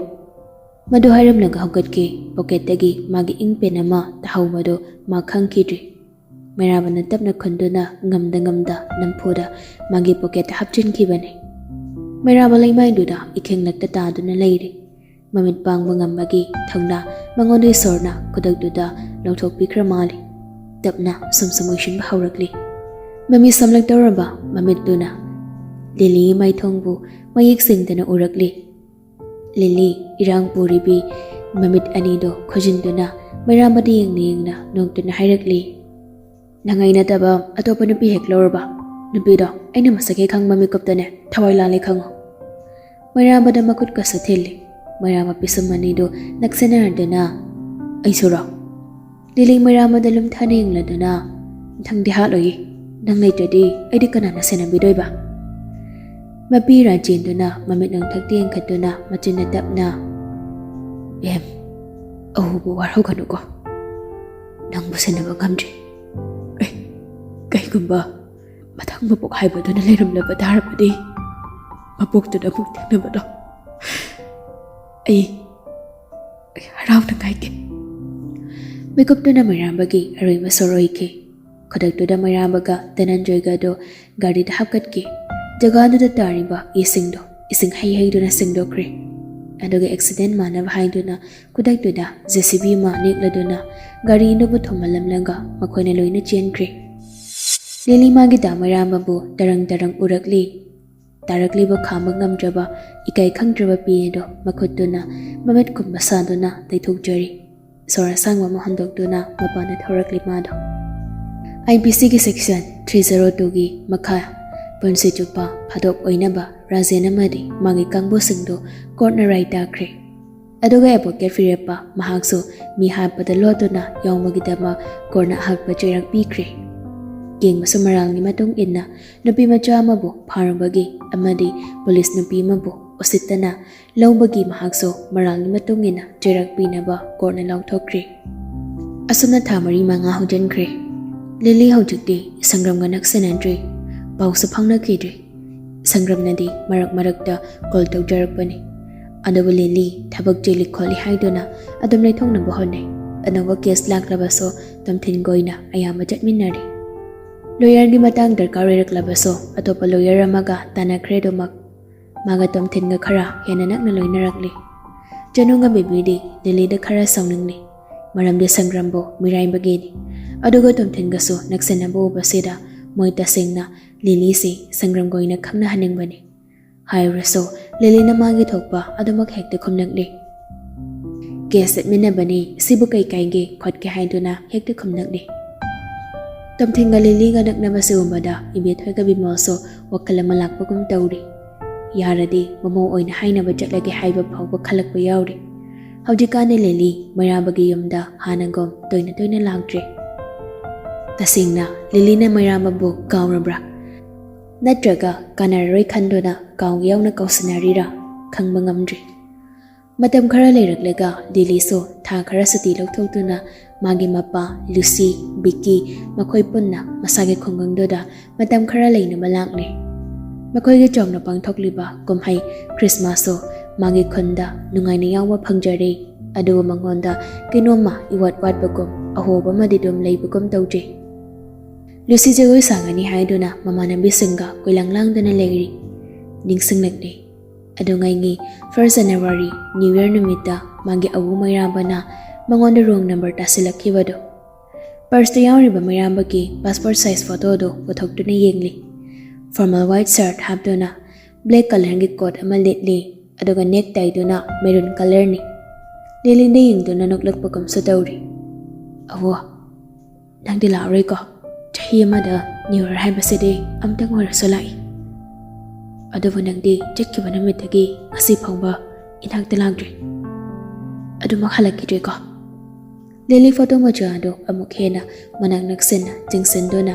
ꯃꯗꯨ ꯍꯥꯏꯔꯝꯂꯒ ꯍꯧꯒꯠꯈꯤ꯫ ꯄꯣꯀꯦꯠꯇꯒꯤ ꯃꯥꯒꯤ ꯏꯪ ꯄꯦꯟ ꯑꯃ ꯇꯥꯍꯧꯕꯗꯨ ꯃꯥ ꯈꯪꯈꯤꯗ꯭ꯔꯤ꯫ ꯃꯩꯔꯥꯕꯅ ꯇꯞꯅ ꯈꯨꯟꯗꯨꯅ ꯉꯝꯗ ꯉꯝꯗ ꯅꯝꯐꯨꯗ ꯃꯥꯒꯤ ꯄꯣꯀꯦꯠꯇ ꯍꯥꯞꯆꯤꯟꯈꯤꯕꯅꯤ꯫ ꯃꯩꯔꯥꯕ ꯂꯩꯃꯥꯏꯗꯨꯗ ꯏꯈꯦꯡꯂꯛꯇ ꯇꯥꯗꯨꯅ ꯂꯩꯔꯤ꯫ ꯃꯃꯤꯠ ꯄꯥꯡꯕ ꯉꯝꯕꯒꯤ ꯊꯧꯅꯥ ꯃꯉꯣꯟꯗ ꯏꯁꯣꯔꯅ ꯈꯨꯗꯛꯇꯨꯗ ꯂꯧꯊꯣꯛꯄꯤꯈ꯭ꯔ ꯃꯥꯜꯂꯤ꯫ ꯇꯞꯅ ꯁꯨꯝ ꯁꯨꯝ ꯑꯣꯏꯁꯤꯟꯕ ꯍꯧꯔꯛꯂꯤ꯫ ꯃꯃꯤꯠ ꯁꯝꯂꯛꯇꯧꯔꯕ ꯃꯃꯤꯠꯇꯨꯅ ꯂꯤꯂꯤꯒꯤ ꯃꯥꯏꯊꯣꯡꯕꯨ ꯃꯌꯦꯛ ꯁꯦꯡꯗꯅ ꯎꯔꯛꯂꯤ꯫ ꯂꯤꯂꯤ, ꯏꯔꯥꯡ ꯄꯨꯔꯤꯕꯤ ꯃꯃꯤꯠ ꯑꯅꯤꯗꯣ ꯈꯨꯖꯤꯟꯗꯨꯅ ꯃꯩꯔꯥꯕꯗ ꯌꯦꯡꯅ ꯌꯦꯡꯅ ꯅꯣꯛꯇꯨꯅ ꯍꯥꯏꯔꯛꯂꯤ, "ꯅꯪ ꯑꯩ ꯅꯠꯇꯕ ꯑꯇꯣꯞꯄ ꯅꯨꯄꯤ ꯍꯦꯛ ꯂꯧꯔꯕ, ꯅꯨꯄꯤꯗꯣ ꯑꯩꯅ ꯃꯁꯛ ꯍꯦꯛ ꯈꯪꯕ ꯃꯤꯀꯨꯞꯇꯅꯦ ꯊꯋꯥꯏ ꯂꯥꯜꯂꯦ ꯈꯪꯉꯣ"꯫ ꯃꯩꯔꯥꯕꯗ ꯃꯈꯨꯠ ꯀꯁ ꯊꯤꯜꯂꯤ꯫ ꯃꯩꯔꯥꯕ ꯄꯤꯁꯨꯝ ꯑꯅꯤꯗꯨ ꯅꯛꯁꯤꯟꯅꯔꯗꯨꯅ, "ꯑꯩꯁꯨꯔꯣ?" ꯂꯤꯂꯤ ꯃꯩꯔꯥꯕꯗ ꯂꯨꯝꯊꯅ ꯌꯦꯡꯂꯗꯨꯅ, "ꯅꯪꯗꯤ ꯍꯥꯠꯂꯣꯏꯌꯦ, "ꯅꯪ ꯂꯩꯇ꯭ꯔꯗꯤ ꯑꯩꯗꯤ ꯀꯅꯥꯅ ꯁꯦꯟꯅꯕꯤꯗꯣꯏꯕ?" ꯃꯄꯤ ꯔꯥꯖꯦꯟꯗꯨꯅ ꯃꯃꯤꯠ ꯅꯣꯡꯊꯛꯇ ꯌꯦꯡꯈꯠꯇꯨꯅ ꯃꯆꯤꯟꯅ ꯇꯞꯅ, "ꯕꯦꯝ, ꯑꯎꯕ ꯋꯥꯔꯧꯒꯅꯨꯀꯣ꯫ ꯅꯪꯕꯨ ꯁꯦꯟꯅꯕ ꯉꯝꯗ꯭ꯔꯦ꯫ ꯑꯦ, ꯀꯩꯒꯨꯝꯕ ꯃꯊꯪ ꯃꯄꯣꯛ ꯍꯥꯏꯕꯗꯨꯅ ꯂꯩꯔꯝꯂꯕ ꯇꯥꯔꯕꯗꯤ, ꯃꯄꯣꯛꯇꯨꯗ ꯑꯃꯨꯛ ꯊꯦꯡꯅꯕꯗꯣ ꯑꯩ, ꯑꯩ ꯍꯔꯥꯎꯅ ꯉꯥꯏꯒꯦ꯫" ꯃꯤꯀꯨꯞꯇꯨꯅ ꯃꯩꯔꯥꯝꯕꯒꯤ ꯑꯔꯣꯏꯕ ꯁꯣꯔ ꯑꯣꯏꯈꯤ꯫ ꯈꯨꯗꯛꯇꯨꯗ ꯃꯩꯔꯥꯝꯕꯒ ꯙꯅꯟꯖꯣꯏꯒ ꯑꯗꯨ ꯒꯥꯔꯤꯗ ꯍꯥꯞꯀꯠꯈꯤ꯫ ꯖꯒꯥꯗꯨꯗ ꯇꯥꯔꯤꯕ ꯏꯁꯤꯡꯗꯣ ꯏꯁꯤꯡ ꯍꯩ ꯍꯩꯗꯨꯅ ꯁꯦꯡꯗꯣꯛꯈ꯭ꯔꯦ꯫ ꯑꯗꯨꯒ ꯑꯦꯛꯁꯤꯗꯦꯟ ꯃꯥꯟꯅꯕ ꯍꯥꯏꯗꯨꯅ ꯈꯨꯗꯛꯇꯨꯗ ꯖꯦ ꯁꯤ ꯕꯤ ꯑꯃ ꯅꯦꯛꯂꯗꯨꯅ ꯒꯥꯔꯤꯗꯨꯕꯨ ꯊꯣꯝꯍꯜꯂꯝꯂꯒ ꯃꯈꯣꯏꯅ ꯂꯣꯏꯅ ꯆꯦꯟꯈ꯭ꯔꯦ꯫ ꯂꯤꯂꯤ ꯃꯥꯒꯤ ꯗꯥ ꯃꯩꯔꯥꯝꯕꯕꯨ ꯇꯔꯪ ꯇꯔꯪ ꯎꯔꯛꯂꯤ꯫ ꯇꯥꯔꯛꯂꯤꯕ ꯈꯥꯝꯕ ꯉꯝꯗ꯭ꯔꯕ ꯏꯀꯥꯏ ꯈꯪꯗ꯭ꯔꯕ ꯄꯤ ꯑꯗꯨ ꯃꯈꯨꯠꯇꯨꯅ ꯃꯃꯤꯠ ꯈꯨꯝꯕ ꯁꯥꯗꯨꯅ ꯇꯩꯊꯣꯛꯆꯔꯤ꯫ ꯁꯣꯔ ꯑꯁꯥꯡꯕ ꯑꯃ ꯍꯣꯟꯗꯣꯛꯇꯨꯅ ꯃꯄꯥꯟꯗ ꯊꯧꯔꯛꯂꯤ ꯃꯥꯗꯣ꯫ ꯑꯥꯏ ꯄꯤ ꯁꯤꯒꯤ ꯁꯦꯛꯁꯟ ꯊ꯭ꯔꯤ ꯖꯦꯔꯣ ꯇꯨꯒꯤ ꯃꯈꯥ ꯄꯨꯟꯁꯤ ꯆꯨꯞꯄ ꯐꯥꯗꯣꯛ ꯑꯣꯏꯅꯕ ꯔꯥꯖꯦꯟ ꯑꯃꯗꯤ ꯃꯥꯒꯤ ꯀꯥꯡꯕꯨꯁꯤꯡꯗꯨ ꯀꯣꯔꯠꯅ ꯔꯥꯏ ꯇꯥꯈ꯭ꯔꯦ꯫ ꯑꯗꯨꯒ ꯑꯦꯗꯚꯣꯀꯦꯠ ꯐꯤꯔꯦꯞꯄ ꯃꯍꯥꯛꯁꯨ ꯃꯤ ꯍꯥꯠꯄꯗ ꯂꯣꯠꯇꯨꯅ ꯌꯥꯎꯕꯒꯤꯗꯃꯛ ꯀꯣꯔꯠꯅ ꯑꯍꯛꯄ ꯆꯩꯔꯥꯛ ꯄꯤꯈ꯭ꯔꯦ꯫ ꯌꯦꯡꯕꯁꯨ ꯃꯔꯥꯜꯒꯤ ꯃꯇꯨꯡ ꯏꯟꯅ ꯅꯨꯄꯤ ꯃꯆꯥ ꯑꯃꯕꯨ ꯐꯥꯔꯨꯕꯒꯤ ꯑꯃꯗꯤ ꯄꯨꯂꯤꯁ ꯅꯨꯄꯤ ꯑꯃꯕꯨ ꯎꯁꯤꯠꯇꯅ ꯂꯧꯕꯒꯤ ꯃꯍꯥꯛꯁꯨ ꯃꯔꯥꯜꯒꯤ ꯃꯇꯨꯡ ꯏꯟꯅ ꯆꯩꯔꯥꯛ ꯄꯤꯅꯕ ꯀꯣꯔꯠꯅ ꯂꯥꯎꯊꯣꯛꯈ꯭ꯔꯦ꯫ ꯑꯁꯨꯝꯅ ꯊꯥ ꯃꯔꯤ ꯃꯉꯥ ꯍꯧꯖꯤꯟꯈ꯭ꯔꯦ꯫ ꯂꯤꯂꯤ ꯍꯧꯖꯤꯛꯇꯤ ꯁꯪꯒ꯭ꯔꯝꯒ ꯅꯛꯁꯤꯟꯅꯗ꯭ꯔꯦ꯫ ꯄꯥꯎꯁꯨ ꯐꯥꯎꯅꯈꯤꯗ꯭ꯔꯦ꯫ ꯁꯪꯒ꯭ꯔꯝꯅꯗꯤ ꯃꯔꯛ ꯃꯔꯛꯇ ꯀꯣꯜ ꯇꯧꯖꯔꯛꯄꯅꯤ꯫ ꯑꯗꯨꯕꯨ ꯂꯤꯂꯤ ꯊꯕꯛ ꯆꯤꯜꯂꯤ ꯈꯣꯠꯂꯤ ꯍꯥꯏꯗꯨꯅ ꯑꯗꯨꯝ ꯂꯩꯊꯣꯛꯅꯕ ꯍꯣꯠꯅꯩ꯫ ꯑꯅꯧꯕ ꯀꯦꯁ ꯂꯥꯛꯂꯕꯁꯨ ꯇꯣꯝꯊꯤꯟꯒ ꯑꯣꯏꯅ ꯑꯌꯥꯝꯕ ꯆꯠꯃꯤꯟꯅꯔꯤ꯫ ꯂꯣꯌꯔꯒꯤ ꯃꯇꯥꯡ ꯗꯔꯀꯥꯔ ꯑꯣꯏꯔꯛꯂꯕꯁꯨ ꯑꯇꯣꯞꯄ ꯂꯣꯌꯔ ꯑꯃꯒ ꯇꯥꯟꯅꯈ꯭ꯔꯦ ꯑꯗꯨꯃꯛ꯫ ꯃꯥꯒ ꯇꯣꯝꯊꯤꯟꯒ ꯈꯔ ꯍꯦꯟꯅ ꯅꯛꯅ ꯂꯣꯏꯅꯔꯛꯂꯤ꯫ ꯆꯅꯨꯒ ꯕꯦꯕꯤꯗꯤ ꯂꯤꯂꯤꯗ ꯈꯔ ꯁꯥꯎꯅꯤꯡꯂꯤ꯫ ꯃꯔꯝꯗꯤ ꯁꯪꯒ꯭ꯔꯝꯕꯨ ꯃꯤꯔꯥꯏꯕꯒꯤꯅꯤ꯫ ꯑꯗꯨꯒ ꯇꯣꯝꯊꯤꯟꯒꯁꯨ ꯅꯛꯁꯤꯟꯅꯕ ꯎꯕꯁꯤꯗ ꯃꯣꯏ ꯇꯁꯦꯡꯅ ꯂꯤꯂꯤꯁꯤ ꯁꯪꯒ꯭ꯔꯝꯒ ꯑꯣꯏꯅ ꯈꯪꯅꯍꯟꯅꯤꯡꯕꯅꯤ꯫ ꯍꯥꯏꯔꯁꯨ ꯂꯤꯂꯤꯅ ꯃꯥꯒꯤ ꯊꯣꯛꯄ ꯑꯗꯨꯃꯛ ꯍꯦꯛꯇ ꯈꯨꯝꯂꯛꯂꯤ꯫ "ꯀꯦꯁ ꯆꯠꯃꯤꯟꯅꯕꯅꯤ, ꯁꯤꯕꯨ ꯀꯩ ꯀꯥꯏꯒꯦ ꯈꯣꯠꯀꯦ?" ꯍꯥꯏꯗꯨꯅ ꯍꯦꯛꯇ ꯈꯨꯝꯂꯛꯂꯤ꯫ ꯇꯣꯝꯊꯤꯟꯒ ꯂꯤꯂꯤꯒ ꯅꯛꯅꯕꯁꯤ ꯎꯕꯗ ꯏꯕꯦꯊꯣꯏꯒ ꯕꯤꯃꯣꯜꯁꯨ ꯋꯥꯈꯜ ꯑꯃ ꯂꯥꯛꯄꯒꯨꯝ ꯇꯧꯔꯤ꯫ ꯌꯥꯔꯗꯤ ꯃꯃꯧ ꯑꯣꯏꯅ ꯍꯥꯏꯅꯕ ꯆꯠꯂꯒꯦ ꯍꯥꯏꯕ ꯐꯥꯎꯕ ꯈꯜꯂꯛꯄ ꯌꯥꯎꯔꯤ꯫ ꯍꯧꯖꯤꯛꯀꯥꯟꯗꯤ ꯂꯤꯂꯤ ꯃꯩꯔꯥꯕꯒꯤ ꯌꯨꯝꯗ ꯍꯥꯟꯅꯒꯨꯝ ꯇꯣꯏꯅ ꯇꯣꯏꯅ ꯂꯥꯛꯇ꯭ꯔꯦ꯫ ꯇꯁꯦꯡꯅ ꯂꯤꯂꯤꯅ ꯃꯩꯔꯥꯝꯕꯕꯨ ꯀꯥꯎꯔꯕ꯭ꯔꯥ? ꯅꯠꯇ꯭ꯔꯒ ꯀꯥꯟꯅꯔꯔꯣꯏ ꯈꯟꯗꯨꯅ ꯀꯥꯎꯒꯦ ꯌꯥꯎꯅ ꯀꯥꯎꯁꯤꯟꯅꯔꯤꯔꯥ? ꯈꯪꯕ ꯉꯝꯗ꯭ꯔꯤ꯫ ꯃꯇꯝ ꯈꯔ ꯂꯩꯔꯛꯂꯒ ꯂꯤꯂꯤꯁꯨ ꯊꯥ ꯈꯔ ꯁꯨꯇꯤ ꯂꯧꯊꯣꯛꯇꯨꯅ ꯃꯥꯒꯤ ꯃꯄꯥ, ꯂꯨꯁꯤ, ꯕꯤꯀꯤ, ꯃꯈꯣꯏ ꯄꯨꯟꯅ ꯃꯁꯥꯒꯤ ꯈꯨꯡꯒꯪꯗꯨꯗ ꯃꯇꯝ ꯈꯔ ꯂꯩꯅꯕ ꯂꯥꯛꯂꯦ꯫ ꯃꯈꯣꯏꯒꯤ ꯆꯥꯎꯅ ꯄꯥꯡꯊꯣꯛꯂꯤꯕ ꯀꯨꯝꯍꯩ ꯈ꯭ꯔꯤꯁꯃꯥꯁꯁꯨ ꯃꯥꯒꯤ ꯈꯨꯟꯗ ꯅꯨꯡꯉꯥꯏꯅ ꯌꯥꯎꯕ ꯐꯪꯖꯔꯦ꯫ ꯑꯗꯨꯕꯨ ꯃꯉꯣꯟꯗ ꯀꯩꯅꯣꯝꯃ ꯏꯋꯥꯠ ꯋꯥꯠꯄꯒꯨꯝ, ꯑꯍꯣꯕ ꯑꯃꯗꯤ ꯑꯗꯨꯝ ꯂꯩꯕꯒꯨꯝ ꯇꯧꯖꯩ꯫ ꯂꯨꯁꯤ ꯖꯒꯣꯏ ꯁꯥꯒꯅꯤ ꯍꯥꯏꯗꯨꯅ ꯃꯃꯥꯟꯅꯕꯤꯁꯤꯡꯒ ꯀꯣꯏꯂꯥꯡ ꯂꯥꯡꯗꯨꯅ ꯂꯩꯔꯤ꯫ ꯅꯤꯡꯁꯤꯡꯂꯛꯂꯦ꯫ ꯑꯗꯨꯉꯩꯒꯤ first January New Year ꯅꯨꯃꯤꯠꯇ ꯃꯥꯒꯤ ꯑꯎ ꯃꯩꯔꯥꯕꯅ ꯃꯉꯣꯟꯗ wrong number ꯇꯥꯁꯤꯜꯂꯛꯈꯤꯕꯗꯨ꯫ Purse ꯇ ꯌꯥꯎꯔꯤꯕ ꯃꯩꯔꯥꯕꯒꯤ passport size photo ꯗꯨ ꯄꯨꯊꯣꯛꯇꯨꯅ ꯌꯦꯡꯂꯤ꯫ Formal white shirt ꯍꯥꯞꯇꯨꯅ black colour ꯒꯤ coat ꯑꯃ ꯂꯤꯠꯂꯤ, ꯑꯗꯨꯒ necktie ꯗꯨꯅ maroon colour ꯅꯤ꯫ ꯂꯤꯂꯤꯗ ꯌꯦꯡꯗꯨꯅ ꯅꯣꯛꯂꯛꯄꯒꯨꯝꯁꯨ ꯇꯧꯔꯤ꯫ "ꯑꯋꯣ, ꯅꯪꯗꯤ ꯂꯥꯛꯑꯔꯣꯏꯀꯣ? ꯆꯍꯤ ꯑꯃꯗ New Year ꯍꯥꯏꯕꯁꯤꯗꯤ ꯑꯝꯇꯪ ꯑꯣꯏꯔꯁꯨ ꯂꯥꯛꯏ꯫ ꯑꯗꯨꯕꯨ ꯅꯪꯗꯤ ꯆꯠꯈꯤꯕ ꯅꯨꯃꯤꯠꯇꯒꯤ ꯉꯁꯤ ꯐꯥꯎꯕ ꯏꯅꯥꯛꯇ ꯂꯥꯛꯇ꯭ꯔꯤ꯫ ꯑꯗꯨꯃꯛ ꯍꯜꯂꯛꯈꯤꯗ꯭ꯔꯤꯀꯣ?" ꯂꯤꯂꯤ photo ꯃꯆꯥ ꯑꯗꯨ ꯑꯃꯨꯛ ꯍꯦꯟꯅ ꯃꯅꯥꯛ ꯅꯛꯁꯤꯟꯅ ꯆꯤꯡꯁꯤꯟꯗꯨꯅ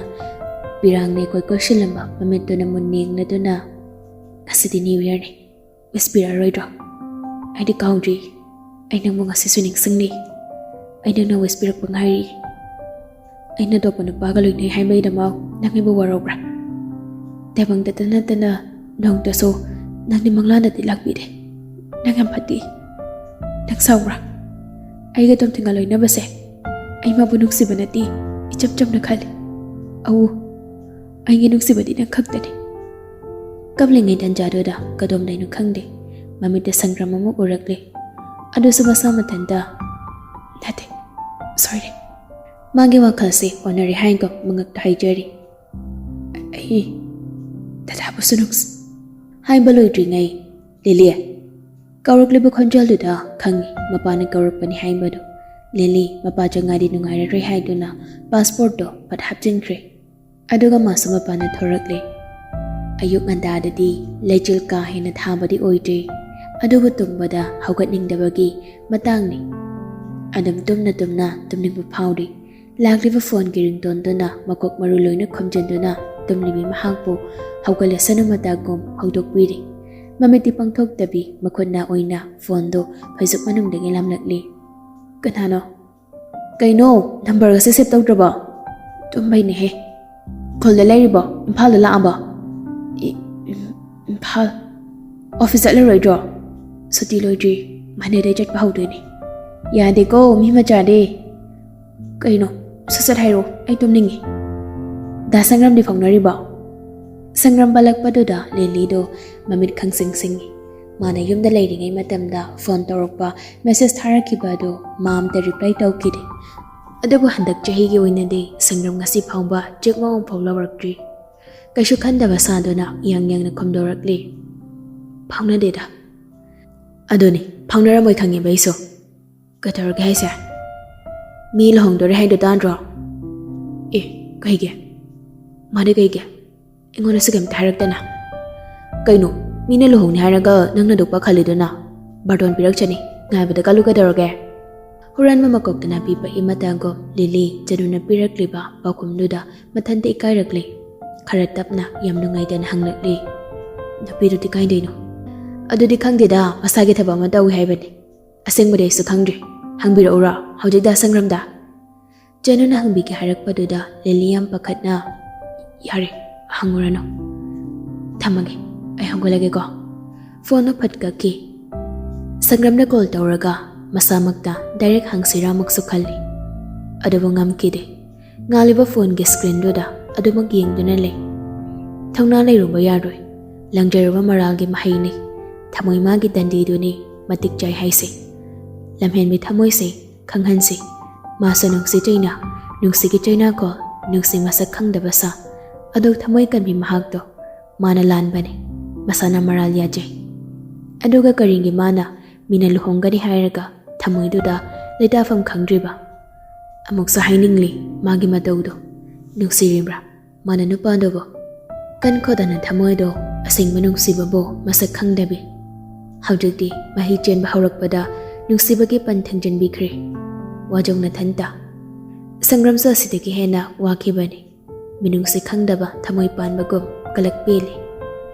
ꯄꯤꯔꯥꯡꯅ ꯏꯀꯣꯏ ꯀꯣꯏꯁꯤꯜꯂꯝꯕ ꯃꯃꯤꯠꯇꯨꯅ ꯃꯨꯟꯅ ꯌꯦꯡꯂꯗꯨꯅ, "ꯉꯁꯤꯗꯤ New Year ꯅꯤ꯫ Wish ꯄꯤꯔꯛꯑꯔꯣꯏꯗ꯭ꯔꯣ?" "ꯑꯩꯗꯤ ꯀꯥꯎꯗ꯭ꯔꯤ꯫ ꯑꯩ ꯅꯪꯕꯨ ꯉꯁꯤꯁꯨ ꯅꯤꯡꯁꯤꯡꯂꯤ꯫ ꯑꯩ ꯅꯪꯅ wish ꯄꯤꯔꯛꯄ ꯉꯥꯏꯔꯤ꯫ ꯑꯩꯅ ꯑꯇꯣꯞꯄ ꯅꯨꯄꯥꯒ ꯂꯣꯏꯅꯩ ꯍꯥꯏꯕꯒꯤꯗꯃꯛ ꯅꯪ ꯑꯩꯕꯨ ꯋꯥꯔꯧꯕ꯭ꯔꯥ? ꯇꯥꯏꯕꯪꯗꯇ ꯅꯠꯇꯅ ꯅꯣꯡꯇꯁꯨ ꯅꯪꯗꯤ ꯃꯪꯂꯥꯟꯗꯗꯤ ꯂꯥꯛꯄꯤꯗꯦ꯫ ꯅꯪ ꯌꯥꯝ ꯐꯠꯇꯦ꯫ ꯅꯪ ꯁꯥꯎꯕ꯭ꯔꯥ? ꯑꯩꯒ ꯇꯣꯝꯊꯤꯟꯒ ꯂꯣꯏꯅꯕꯁꯦ ꯑꯩ ꯃꯥꯕꯨ ꯅꯨꯡꯁꯤꯕ ꯅꯠꯇꯦ, ꯏꯆꯝ ꯆꯝꯅ ꯈꯜꯂꯤ꯫ ꯑꯧ, ꯑꯩꯒꯤ ꯅꯨꯡꯁꯤꯕꯗꯤ ꯅꯪ ꯈꯛꯇꯅꯤ꯫" ꯀꯞꯂꯤꯉꯩ ꯇꯟꯖꯥꯗꯨꯗ ꯀꯗꯣꯝꯗꯩꯅꯣ ꯈꯪꯗꯦ, ꯃꯃꯤꯠꯇ ꯁꯪꯀ꯭ꯔꯥꯝ ꯑꯃ ꯎꯔꯛꯂꯦ꯫ ꯑꯗꯨꯁꯨ ꯃꯁꯥ ꯃꯊꯟꯇ, "ꯅꯠꯇꯦ, ꯁꯣꯏꯔꯦ꯫" ꯃꯥꯒꯤ ꯋꯥꯈꯜꯁꯦ ꯑꯣꯟꯅꯔꯦ ꯍꯥꯏꯅ ꯃꯉꯛꯇ ꯍꯥꯏꯖꯔꯤ꯫ "ꯑꯩ ꯗꯗꯥꯕꯨꯁꯨ ꯅꯨꯡꯁꯤ꯫" ꯍꯥꯏꯕ ꯂꯣꯏꯗ꯭ꯔꯤꯉꯩ, "ꯂꯤꯂꯤ!" ꯀꯧꯔꯛꯂꯤꯕ ꯈꯣꯟꯖꯦꯜꯗꯨꯗ ꯈꯪꯉꯤ ꯃꯄꯥꯅ ꯀꯧꯔꯛꯄꯅꯤ ꯍꯥꯏꯕꯗꯨ꯫ ꯂꯤꯂꯤ ꯃꯄꯥ ꯆꯪꯉꯗꯤ ꯅꯨꯡꯉꯥꯏꯔꯔꯣꯏ ꯍꯥꯏꯗꯨꯅ passport ꯇꯣ ꯐꯠ ꯍꯥꯞꯆꯤꯟꯈ꯭ꯔꯦ꯫ ꯑꯗꯨꯒ ꯃꯥꯁꯨ ꯃꯄꯥꯟꯗ ꯊꯣꯔꯛꯂꯦ꯫ ꯑꯌꯨꯛ ꯉꯟꯇꯥꯗꯗꯤ ꯂꯩꯆꯤꯜ ꯀꯥ ꯍꯦꯟꯅ ꯊꯥꯕꯗꯤ ꯑꯣꯏꯗ꯭ꯔꯤ, ꯑꯗꯨꯕꯨ ꯇꯨꯝꯕꯗ ꯍꯧꯒꯠꯅꯤꯡꯗꯕꯒꯤ ꯃꯇꯥꯡꯅꯤ꯫ ꯑꯗꯨꯝ ꯇꯨꯝꯅ ꯇꯨꯝꯅ ꯇꯨꯝꯅꯤꯡꯕ ꯐꯥꯎꯔꯤ꯫ ꯂꯥꯛꯂꯤꯕ ꯐꯣꯟꯒꯤ ꯔꯤꯡꯇꯣꯟꯗꯨꯅ ꯃꯀꯣꯛ ꯃꯔꯨ ꯂꯣꯏꯅ ꯈꯨꯝꯖꯤꯟꯗꯨꯅ ꯇꯨꯝꯂꯤꯕꯤ ꯃꯍꯥꯛꯄꯨ ꯍꯧꯒꯠꯂꯁꯅꯨ ꯃꯇꯥꯒꯨꯝ ꯍꯧꯗꯣꯛꯄꯤꯔꯤ꯫ ꯃꯃꯤꯠꯇꯤ ꯄꯥꯡꯊꯣꯛꯇꯕꯤ ꯃꯈꯨꯠꯅ ꯑꯣꯏꯅ ꯐꯣꯟꯗꯨ ꯐꯩꯖꯨꯞ ꯃꯅꯨꯡꯗꯒꯤ ꯂꯥꯝꯂꯛꯂꯤ꯫ "ꯀꯅꯥꯅꯣ? ꯀꯩꯅꯣ, ꯅꯝꯕꯔꯒꯁꯦ ꯁꯦꯚ ꯇꯧꯗ꯭ꯔꯕꯣ?" "ꯇꯨꯝꯕꯩꯅꯦꯍꯦ꯫ ꯈꯨꯜꯗ ꯂꯩꯔꯤꯕꯣ? ꯏꯝꯐꯥꯜꯗ ꯂꯥꯛꯑꯕꯣ?" "ꯏ-, ꯏꯝ-, ꯏꯝꯐꯥꯜ꯫ ꯑꯣꯐꯤꯁ ꯆꯠꯂꯔꯣꯏꯗ꯭ꯔꯣ?" "ꯁꯨꯇꯤ ꯂꯣꯏꯗ꯭ꯔꯤ꯫ ꯃꯟꯗꯦꯗꯩ ꯆꯠꯄ ꯍꯧꯗꯣꯏꯅꯦ꯫" "ꯌꯥꯗꯦꯀꯣ, ꯃꯤ ꯃꯆꯥꯗꯤ꯫" "ꯀꯩꯅꯣ? ꯁꯠ ꯁꯠ ꯍꯥꯏꯔꯛꯑꯣ, ꯑꯩ ꯇꯨꯝꯅꯤꯡꯉꯤ꯫" "ꯗꯥ ꯁꯪꯒ꯭ꯔꯥꯝꯗꯤ ꯐꯥꯎꯅꯔꯤꯕꯣ?" ꯁꯪꯒ꯭ꯔꯥꯝ ꯄꯜꯂꯛꯄꯗꯨꯗ ꯂꯤꯂꯤꯗꯣ ꯃꯃꯤꯠ ꯈꯪꯁꯤꯡ ꯁꯤꯡꯉꯤ꯫ ꯃꯥꯅ ꯌꯨꯝꯗ ꯂꯩꯔꯤꯉꯩ ꯃꯇꯝꯗ ꯐꯣꯟ ꯇꯧꯔꯛꯄ, ꯃꯦꯁꯦꯖ ꯊꯥꯔꯛꯈꯤꯕ ꯑꯗꯨ ꯃꯥ ꯑꯝꯇ ꯔꯤꯄ꯭ꯂꯥꯏ ꯇꯧꯈꯤꯗꯦ꯫ ꯑꯗꯨꯕꯨ ꯍꯟꯗꯛ ꯆꯍꯤꯒꯤ ꯑꯣꯏꯅꯗꯤ ꯁꯪꯒ꯭ꯔꯥꯝ ꯉꯁꯤ ꯐꯥꯎꯕ ꯆꯦꯛ ꯃꯋꯥ ꯑꯃꯐꯥꯎ ꯂꯧꯔꯛꯇ꯭ꯔꯤ꯫ ꯀꯩꯁꯨ ꯈꯟꯗꯕ ꯁꯥꯗꯨꯅ ꯌꯥꯡ ꯌꯥꯡꯅ ꯈꯨꯝꯗꯣꯔꯛꯂꯤ꯫ "ꯐꯥꯎꯅꯗꯦꯗ꯫" "ꯑꯗꯨꯅꯤ, ꯐꯥꯎꯅꯔꯝꯃꯣꯏ ꯈꯪꯉꯦꯕ ꯑꯩꯁꯨ꯫ ꯀꯩꯗꯧꯔꯒꯦ ꯍꯥꯏꯁꯦ? ꯃꯤ ꯂꯨꯍꯣꯡꯗꯣꯔꯦ ꯍꯥꯏꯗꯣ ꯇꯥꯗ꯭ꯔꯣ?" "ꯑꯦ, ꯀꯩꯒꯤ? ꯃꯥꯗꯤ ꯀꯩꯒꯤ? ꯑꯩꯉꯣꯟꯗꯁꯨ ꯀꯩꯝꯇ ꯍꯥꯏꯔꯛꯇꯅ꯫" "ꯀꯩꯅꯣ, ꯃꯤꯅ ꯂꯨꯍꯣꯡꯅꯤ ꯍꯥꯏꯔꯒ ꯅꯪꯅ ꯑꯗꯨꯛ ꯄꯥꯈꯠꯂꯤꯗꯨꯅ? ꯕꯥꯔꯇꯣꯟ ꯄꯤꯔꯛꯆꯅꯤ, ꯉꯥꯏꯕꯗ ꯀꯜꯂꯨ ꯀꯩꯗꯧꯔꯒꯦ?" ꯍꯨꯔꯥꯟꯕ ꯃꯀꯣꯛꯇꯅ ꯄꯤꯕ ꯏꯃꯇꯥꯒꯨꯝ ꯂꯤꯂꯤ ꯖꯅꯨꯅ ꯄꯤꯔꯛꯂꯤꯕ ꯄꯥꯎꯈꯨꯝꯗꯨꯗ ꯃꯊꯟꯇ ꯏꯀꯥꯏꯔꯛꯂꯤ꯫ ꯈꯔ ꯇꯞꯅ, ꯌꯥꯝ ꯅꯨꯡꯉꯥꯏꯇꯅ ꯍꯪꯂꯛꯂꯤ꯫ "ꯅꯨꯄꯤꯗꯨꯗꯤ ꯀꯥꯏꯗꯩꯅꯣ?" "ꯑꯗꯨꯗꯤ ꯈꯪꯗꯦꯗ, ꯃꯁꯥꯒꯤ ꯊꯕꯛ ꯑꯃ ꯇꯧꯏ ꯍꯥꯏꯕꯅꯤ꯫ ꯑꯁꯦꯡꯕꯗꯤ ꯑꯩꯁꯨ ꯈꯪꯗ꯭ꯔꯤ꯫ ꯍꯪꯕꯤꯔꯛꯎꯔꯣ ꯍꯧꯖꯤꯛ ꯗꯥ ꯁꯪꯒ꯭ꯔꯥꯝꯗ?" ꯖꯅꯨꯅ ꯍꯪꯕꯤꯒꯦ ꯍꯥꯏꯔꯛꯄꯗꯨꯗ ꯂꯤꯂꯤ ꯌꯥꯝ ꯄꯥꯈꯠꯅ, "ꯌꯥꯔꯦ, ꯍꯪꯉꯨꯔꯅꯨ꯫ ꯊꯝꯃꯒꯦ, ꯑꯩ ꯍꯧꯒꯠꯂꯒꯦꯀꯣ꯫" ꯐꯣꯟꯗꯣ ꯐꯠ ꯀꯛꯈꯤ꯫ ꯁꯪꯒ꯭ꯔꯥꯝꯗ ꯀꯣꯜ ꯇꯧꯔꯒ ꯃꯁꯥꯃꯛꯇ ꯗꯥꯏꯔꯦꯛ ꯍꯪꯁꯤꯔꯥꯃꯛꯁꯨ ꯈꯜꯂꯤ꯫ ꯑꯗꯨꯕꯨ ꯉꯝꯈꯤꯗꯦ꯫ ꯉꯥꯜꯂꯤꯕ ꯐꯣꯟꯒꯤ ꯁ꯭ꯀ꯭ꯔꯤꯟꯗꯨꯗ ꯑꯗꯨꯃꯛ ꯌꯦꯡꯗꯨꯅ ꯂꯩ꯫ ꯊꯧꯅꯥ ꯂꯩꯔꯨꯕ ꯌꯥꯔꯣꯏ꯫ ꯂꯪꯖꯔꯨꯕ ꯃꯔꯥꯜꯒꯤ ꯃꯍꯩꯅꯤ꯫ ꯊꯃꯣꯏ ꯃꯥꯒꯤ ꯗꯟꯗꯤꯗꯨꯅꯤ ꯃꯇꯤꯛ ꯆꯥꯏ ꯍꯥꯏꯁꯦ꯫ ꯂꯝꯍꯦꯟꯕꯤ ꯊꯃꯣꯏꯁꯦ ꯈꯪꯍꯟꯁꯤ꯫ ꯃꯥꯁꯨ ꯅꯨꯡꯁꯤ ꯆꯩꯅꯥ, ꯅꯨꯡꯁꯤꯒꯤ ꯆꯩꯅꯥꯀꯣꯜ, ꯅꯨꯡꯁꯤ ꯃꯁꯛ ꯈꯪꯗꯕ ꯁꯥ꯫ ꯑꯗꯨ ꯊꯃꯣꯏ ꯀꯟꯕꯤ ꯃꯍꯥꯛꯇꯣ꯫ ꯃꯥꯅ ꯂꯥꯟꯕꯅꯤ꯫ ꯃꯁꯥꯅ ꯃꯔꯥꯜ ꯌꯥꯖꯩ꯫ ꯑꯗꯨꯒ ꯀꯔꯤꯒꯤ ꯃꯥꯅ ꯃꯤꯅ ꯂꯨꯍꯣꯡꯒꯅꯤ ꯍꯥꯏꯔꯒ ꯊꯃꯣꯏꯗꯨꯗ ꯂꯩꯇꯥꯐꯝ ꯈꯪꯗ꯭ꯔꯤꯕ? ꯑꯃꯨꯛꯁꯨ ꯍꯥꯏꯅꯤꯡꯂꯤ ꯃꯥꯒꯤ ꯃꯇꯧꯗꯣ꯫ ꯅꯨꯡꯁꯤꯔꯤꯕ꯭ꯔꯥ ꯃꯥꯅ ꯅꯨꯄꯥꯗꯨꯕꯨ? ꯀꯟ ꯈꯣꯗꯅ ꯊꯃꯣꯏꯗꯣ ꯑꯁꯦꯡꯕ ꯅꯨꯡꯁꯤꯕꯕꯨ ꯃꯁꯛ ꯈꯪꯗꯕꯤ꯫ ꯍꯧꯖꯤꯛꯇꯤ ꯃꯍꯤ ꯆꯦꯟꯕ ꯍꯧꯔꯛꯄꯗ ꯅꯨꯡꯁꯤꯕꯒꯤ ꯄꯟ ꯊꯤꯡꯖꯤꯟꯕꯤꯈ꯭ꯔꯦ꯫ ꯋꯥꯖꯧ ꯅꯊꯟꯇ꯫ ꯁꯪꯒ꯭ꯔꯝꯁꯨ ꯑꯁꯤꯗꯒꯤ ꯍꯦꯟꯅ ꯋꯥꯈꯤꯕꯅꯤ꯫ ꯃꯤꯅꯨꯡꯁꯤ ꯈꯪꯗꯕ ꯊꯃꯣꯏ ꯄꯥꯟꯕꯒꯨꯝ ꯀꯂꯛ ꯄꯦꯜꯂꯤ꯫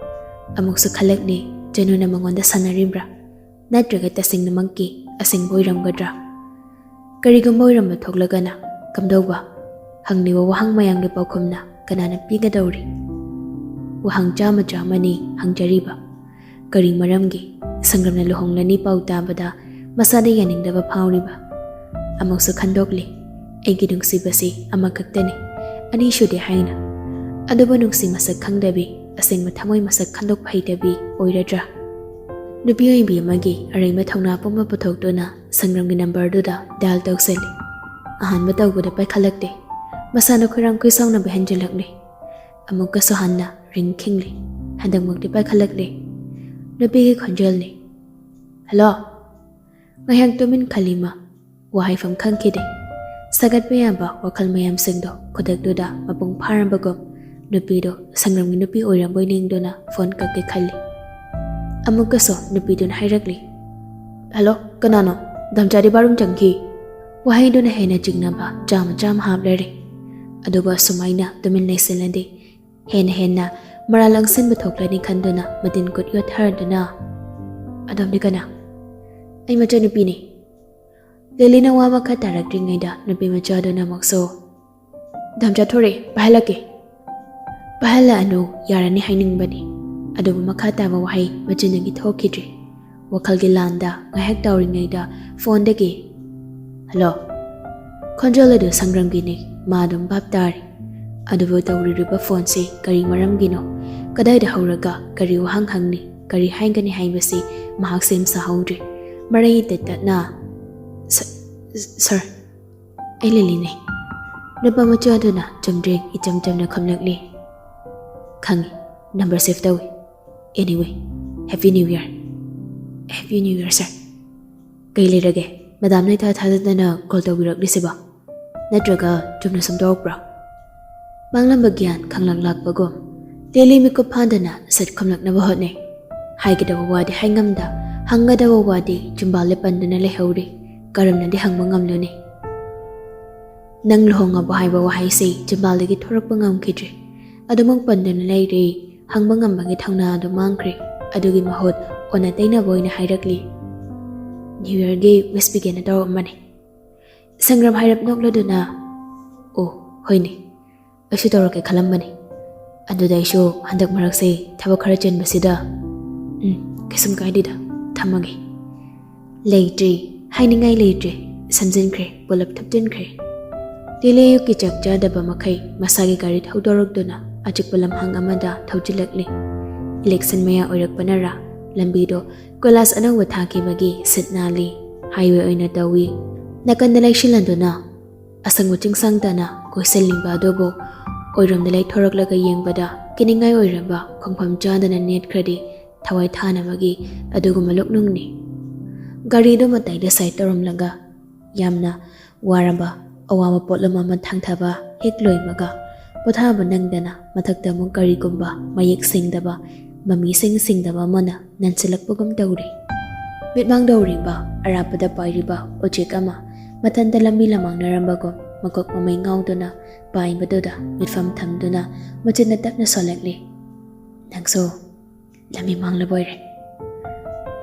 ꯑꯃꯨꯛꯁꯨ ꯈꯜꯂꯛꯅꯤ, ꯖꯅꯨꯅ ꯃꯉꯣꯟꯗ ꯁꯥꯟꯅꯔꯤꯕ꯭ꯔꯥ, ꯅꯠꯇ꯭ꯔꯒ ꯇꯁꯦꯡꯅꯃꯛꯀꯤ ꯑꯁꯦꯡꯕ ꯑꯣꯏꯔꯝꯒꯗ꯭ꯔꯥ? ꯀꯔꯤꯒꯨꯝꯕ ꯑꯣꯏꯔꯝꯕ ꯊꯣꯛꯂꯒꯅ ꯀꯝꯗꯧꯕ? ꯍꯪꯂꯤꯕ ꯋꯥꯍꯪ ꯃꯌꯥꯝꯒꯤ ꯄꯥꯎꯈꯨꯝꯅ ꯀꯅꯥꯅ ꯄꯤꯒꯗꯧꯔꯤ? ꯋꯥꯍꯪ ꯆꯥꯝꯃ ꯆꯥꯝꯃꯅꯤ ꯍꯪꯖꯔꯤꯕ꯫ ꯀꯔꯤ ꯃꯔꯝꯒꯤ ꯁꯪꯒ꯭ꯔꯝꯅ ꯂꯨꯍꯣꯡꯂꯅꯤ ꯄꯥꯎ ꯇꯥꯕꯗ ꯃꯁꯥꯗ ꯌꯥꯅꯤꯡꯗꯕ ꯐꯥꯎꯔꯤꯕ? ꯑꯃꯨꯛꯁꯨ ꯈꯟꯗꯣꯛꯂꯤ, ꯑꯩꯒꯤ ꯅꯨꯡꯁꯤꯕꯁꯤ ꯑꯃꯈꯛꯇꯅꯤ, ꯑꯅꯤ ꯁꯨꯗꯦ ꯍꯥꯏꯅ꯫ ꯑꯗꯨꯕꯨ ꯅꯨꯡꯁꯤ ꯃꯁꯛ ꯈꯪꯗꯕꯤ, ꯑꯁꯦꯡꯕ ꯊꯃꯣꯏ ꯃꯁꯛ ꯈꯪꯗꯣꯛꯄ ꯍꯩꯇꯕꯤ ꯑꯣꯏꯔꯗ꯭ꯔꯥ? ꯅꯨꯄꯤ ꯑꯣꯏꯕꯤ ꯑꯃꯒꯤ ꯑꯔꯩꯕ ꯊꯧꯅꯥ ꯄꯨꯝꯕ ꯄꯨꯊꯣꯛꯇꯨꯅ ꯁꯪꯒ꯭ꯔꯝꯒꯤ ꯅꯝꯕꯔꯗꯨꯗ ꯗꯥꯏꯜ ꯇꯧꯁꯜꯂꯤ꯫ ꯑꯍꯥꯟꯕ ꯇꯧꯕꯗ ꯄꯥꯏꯈꯠꯂꯛꯇꯦ꯫ ꯃꯁꯥꯅ ꯈꯣꯏꯔꯥꯡ ꯈꯣꯏꯁꯥꯎꯅꯕ ꯍꯦꯟꯖꯤꯜꯂꯛꯂꯤ꯫ ꯑꯃꯨꯛꯀꯁꯨ ꯍꯟꯅ ꯔꯤꯡ ꯈꯤꯡꯂꯤ꯫ ꯍꯟꯗꯛꯃꯛꯇꯤ ꯄꯥꯏꯈꯠꯂꯛꯂꯦ꯫ ꯅꯨꯄꯤꯒꯤ ꯈꯣꯟꯖꯦꯜꯅꯤ꯫ "ꯍꯜꯂꯣ!" ꯉꯥꯏꯍꯥꯛ ꯇꯨꯃꯤꯟ ꯈꯜꯂꯤ ꯃꯥ꯫ ꯋꯥ ꯍꯥꯏꯐꯝ ꯈꯪꯈꯤꯗꯦ꯫ ꯁꯥꯒꯠꯄ ꯌꯥꯕ ꯋꯥꯈꯜ ꯃꯌꯥꯝꯁꯤꯡꯗꯣ ꯈꯨꯗꯛꯇꯨꯗ ꯃꯄꯨꯡ ꯐꯥꯔꯝꯕꯒꯨꯝ ꯅꯨꯄꯤꯗꯣ ꯁꯪꯒ꯭ꯔꯝꯒꯤ ꯅꯨꯄꯤ ꯑꯣꯏꯔꯝꯕꯣꯏ ꯅꯤꯡꯗꯨꯅ ꯐꯣꯟ ꯀꯛꯀꯦ ꯈꯜꯂꯤ꯫ ꯑꯃꯨꯛꯀꯁꯨ ꯅꯨꯄꯤꯗꯨꯅ ꯍꯥꯏꯔꯛꯂꯤ, "ꯍꯜꯂꯣ, ꯀꯅꯥꯅꯣ? ꯗꯥꯝꯆꯥꯗꯤ ꯕꯥꯔꯨꯝ ꯆꯪꯈꯤ?" ꯋꯥꯍꯩꯗꯨꯅ ꯍꯦꯟꯅ ꯆꯤꯡꯅꯕ ꯆꯥꯝꯃ ꯆꯥꯝꯃ ꯍꯥꯞꯂꯔꯦ꯫ ꯑꯗꯨꯕꯨ ꯑꯁꯨꯃꯥꯏꯅ ꯇꯨꯃꯤꯟ ꯂꯩꯁꯤꯜꯂꯗꯤ ꯍꯦꯟꯅ ꯍꯦꯟꯅ ꯃꯔꯥꯜ ꯂꯪꯁꯤꯟꯕ ꯊꯣꯛꯂꯅꯤ ꯈꯟꯗꯨꯅ ꯃꯇꯤꯟ ꯀꯨꯠ ꯌꯣꯠꯊꯔꯗꯨꯅ, "ꯑꯗꯣꯝꯗꯤ ꯀꯅꯥ?" "ꯑꯩ ꯃꯆꯥꯅꯨꯄꯤꯅꯤ꯫" ꯂꯤꯂꯤꯅ ꯋꯥ ꯃꯈꯥ ꯇꯥꯔꯛꯇ꯭ꯔꯤꯉꯩꯗ ꯅꯨꯄꯤ ꯃꯆꯥꯗꯨꯅ ꯑꯃꯨꯛꯁꯨ, "ꯗꯥꯝꯆꯥ ꯊꯣꯔꯛꯑꯦ, ꯄꯥꯏꯍꯜꯂꯛꯀꯦ꯫" ꯄꯥꯏꯍꯜꯂꯛꯑꯅꯨ, ꯌꯥꯔꯅꯤ ꯍꯥꯏꯅꯤꯡꯕꯅꯤ, ꯑꯗꯨꯕꯨ ꯃꯈꯥ ꯇꯥꯕ ꯋꯥꯍꯩ ꯃꯆꯤꯟꯗꯒꯤ ꯊꯣꯛꯈꯤꯗ꯭ꯔꯦ꯫ ꯋꯥꯈꯜꯒꯤ ꯂꯥꯟꯗ ꯉꯥꯏꯍꯥꯛ ꯇꯥꯎꯔꯤꯉꯩꯗ ꯐꯣꯟꯗꯒꯤ, "ꯍꯜꯂꯣ!" ꯈꯣꯟꯖꯦꯜ ꯑꯗꯨ ꯁꯪꯒ꯭ꯔꯝꯒꯤꯅꯤ꯫ ꯃꯥ ꯑꯗꯨꯝ ꯚꯥꯞ ꯇꯥꯔꯤ꯫ ꯑꯗꯨꯕꯨ ꯇꯧꯔꯤꯕ ꯐꯣꯟꯁꯤ ꯀꯔꯤ ꯃꯔꯝꯒꯤꯅꯣ? ꯀꯗꯥꯏꯗ ꯍꯧꯔꯒ ꯀꯔꯤ ꯋꯥꯍꯪ ꯍꯪꯅꯤ, ꯀꯔꯤ ꯍꯥꯏꯒꯅꯤ ꯍꯥꯏꯕꯁꯤ ꯃꯍꯥꯛ ꯁꯦꯝ ꯁꯥꯍꯧꯗ꯭ꯔꯤ꯫ ꯃꯔꯩ ꯏꯇꯠ ꯇꯠꯅ, "ꯁ-, ꯁ-, ꯁꯔ, ꯑꯩ ꯂꯤꯂꯤꯅꯦ꯫" ꯅꯨꯄꯥ ꯃꯆꯥ ꯑꯗꯨꯅ ꯆꯨꯝꯗ꯭ꯔꯤꯡ ꯏꯆꯝ ꯆꯝꯅ ꯈꯨꯝꯂꯛꯂꯤ꯫ "ꯈꯪꯉꯤ, ꯅꯝꯕꯔ ꯁꯦꯚ ꯇꯧꯏ꯫ Anyway, Happy New Year꯫" "Happy New Year, sir꯫" "ꯀꯩ ꯂꯩꯔꯒꯦ? ꯃꯦꯗꯥꯝꯅ ꯏꯊꯥ ꯊꯥꯖꯗꯅ ꯀꯣꯜ ꯇꯧꯕꯤꯔꯛꯂꯤꯁꯤꯕꯣ? ꯅꯠꯇ꯭ꯔꯒ ꯆꯨꯝꯅ ꯁꯨꯝ ꯇꯧꯔꯛꯄ꯭ꯔꯣ?" ꯃꯥꯡꯂꯝꯕ ꯒ꯭ꯌꯥꯟ ꯈꯪꯂꯛ ꯂꯥꯛꯄꯒꯨꯝ ꯂꯤꯂꯤ ꯃꯤꯀꯨꯞ ꯐꯥꯗꯅ ꯁꯠ ꯈꯨꯝꯂꯛꯅꯕ ꯍꯣꯠꯅꯩ꯫ ꯍꯥꯏꯒꯗꯕ ꯋꯥꯗꯤ ꯍꯥꯏꯉꯝꯗ, ꯍꯪꯒꯗꯕ ꯋꯥꯗꯤ ꯆꯤꯝꯕꯥꯜꯗ ꯄꯟꯗꯨꯅ ꯂꯩꯍꯧꯔꯤ꯫ ꯀꯔꯝꯅꯗꯤ ꯍꯪꯕ ꯉꯝꯂꯨꯅꯤ? "ꯅꯪ ꯂꯨꯍꯣꯡꯉꯕꯣ?" ꯍꯥꯏꯕ ꯋꯥꯍꯩꯁꯤ ꯆꯤꯝꯕꯥꯜꯗꯒꯤ ꯊꯣꯔꯛꯄ ꯉꯝꯈꯤꯗ꯭ꯔꯦ꯫ ꯑꯗꯨꯃꯛ ꯄꯟꯗꯨꯅ ꯂꯩꯔꯦ꯫ ꯍꯪꯕ ꯉꯝꯕꯒꯤ ꯊꯧꯅꯥ ꯑꯗꯨ ꯃꯥꯡꯈ꯭ꯔꯦ꯫ ꯑꯗꯨꯒꯤ ꯃꯍꯨꯠ ꯑꯣꯟꯅ ꯇꯩꯅꯕ ꯑꯣꯏꯅ ꯍꯥꯏꯔꯛꯂꯤ, "ꯅ꯭ꯌꯨ ꯌꯔꯒꯤ ꯋꯤꯁ ꯄꯤꯒꯦꯅ ꯇꯧꯔꯛꯑꯝꯕꯅꯤ꯫" ꯁꯪꯒ꯭ꯔꯥꯝ ꯍꯥꯏꯔꯞ ꯅꯣꯛꯂꯗꯨꯅ, "ꯑꯣ, ꯍꯣꯏꯅꯦ, ꯑꯩꯁꯨ ꯇꯧꯔꯛꯀꯦ ꯈꯜꯂꯝꯕꯅꯤ꯫ ꯑꯗꯨꯗ ꯑꯩꯁꯨ ꯍꯟꯗꯛ ꯃꯔꯛꯁꯦ ꯊꯕꯛ ꯈꯔ ꯆꯤꯟꯕꯁꯤꯗ꯫" "ꯎꯝ, ꯀꯩꯁꯨꯝ ꯀꯥꯏꯗꯦꯗ, ꯊꯝꯃꯒꯦ꯫" "ꯂꯩꯇ꯭ꯔꯦ, ꯍꯥꯏꯅꯤꯡꯉꯥꯏ ꯂꯩꯇ꯭ꯔꯦ꯫" ꯁꯝꯖꯤꯟꯈ꯭ꯔꯦ, ꯄꯨꯂꯞ ꯊꯨꯞꯆꯤꯟꯈ꯭ꯔꯦ꯫ ꯂꯤꯂꯤ ꯑꯌꯨꯛꯀꯤ ꯆꯥꯛ ꯆꯥꯗꯕ ꯃꯈꯩ ꯃꯁꯥꯒꯤ ꯒꯥꯔꯤ ꯊꯧꯗꯣꯔꯛꯇꯨꯅ ꯑꯆꯤꯛꯄ ꯂꯝꯍꯥꯡ ꯑꯃꯗ ꯊꯧꯖꯤꯜꯂꯛꯂꯤ꯫ ꯏꯂꯦꯛꯁꯟ ꯃꯌꯥ ꯑꯣꯏꯔꯛꯄꯅꯔꯥ, ꯂꯝꯕꯤꯗꯣ ꯀꯣꯏꯂꯥꯁ ꯑꯅꯧꯕ ꯊꯥꯈꯤꯕꯒꯤ ꯁꯤꯠ ꯅꯥꯜꯂꯤ꯫ ꯍꯥꯏꯋꯦ ꯑꯣꯏꯅ ꯇꯧꯏ꯫ ꯅꯥꯀꯟꯗ ꯂꯩꯁꯤꯜꯍꯟꯗꯨꯅ ꯑꯁꯪꯕ ꯆꯤꯡꯁꯥꯡ ꯇꯥꯅ ꯀꯣꯏꯁꯤꯜꯂꯤꯕ ꯑꯗꯨꯕꯨ ꯑꯣꯏꯔꯣꯝꯗ ꯂꯩꯊꯣꯔꯛꯂꯒ ꯌꯦꯡꯕꯗ ꯀꯤꯅꯤꯡꯉꯥꯏ ꯑꯣꯏꯔꯕ ꯈꯣꯡꯐꯝ ꯆꯥꯗꯅ ꯅꯦꯠꯈ꯭ꯔꯗꯤ ꯊꯋꯥꯏ ꯊꯥꯅꯕꯒꯤ ꯑꯗꯨꯒꯨꯝꯕ ꯂꯨꯛꯅꯨꯡꯅꯤ꯫ ꯒꯥꯔꯤꯗꯨ ꯃꯇꯥꯏꯗ ꯁꯥꯏꯠ ꯇꯧꯔꯝꯂꯒ ꯌꯥꯝꯅ ꯋꯥꯔꯕ ꯑꯋꯥꯕ ꯄꯣꯠꯂꯨꯝ ꯑꯃ ꯊꯥꯡꯊꯕ ꯍꯦꯛ ꯂꯣꯏꯕꯒ ꯄꯣꯊꯥꯕ ꯅꯪꯗꯅ ꯃꯊꯛꯇ ꯑꯃꯨꯛ ꯀꯔꯤꯒꯨꯝꯕ ꯃꯌꯦꯛ ꯁꯦꯡꯗꯕ, ꯃꯃꯤꯁꯤꯡ ꯁꯦꯡꯗꯕ ꯑꯃꯅ ꯅꯟꯁꯤꯜꯂꯛꯄꯒꯨꯝ ꯇꯧꯔꯤ꯫ ꯃꯤꯠꯃꯥꯡꯗ ꯎꯔꯤꯕ ꯑꯔꯥꯞꯄꯗ ꯄꯥꯏꯔꯤꯕ ꯎꯆꯦꯛ ꯑꯃ ꯃꯊꯟꯇ ꯂꯝꯕꯤ ꯂꯃꯥꯡꯅꯔꯝꯕꯒꯨꯝ ꯃꯀꯣꯛ ꯃꯃꯩ ꯉꯥꯎꯗꯨꯅ ꯄꯥꯏꯕꯗꯨꯗ ꯃꯤꯠꯐꯝ ꯊꯝꯗꯨꯅ ꯃꯆꯤꯟꯅ ꯇꯞꯅ ꯁꯣꯜꯂꯛꯂꯤ, "ꯅꯪꯁꯨ ꯂꯝꯕꯤ ꯃꯥꯡꯂꯕ ꯑꯣꯏꯔꯦ꯫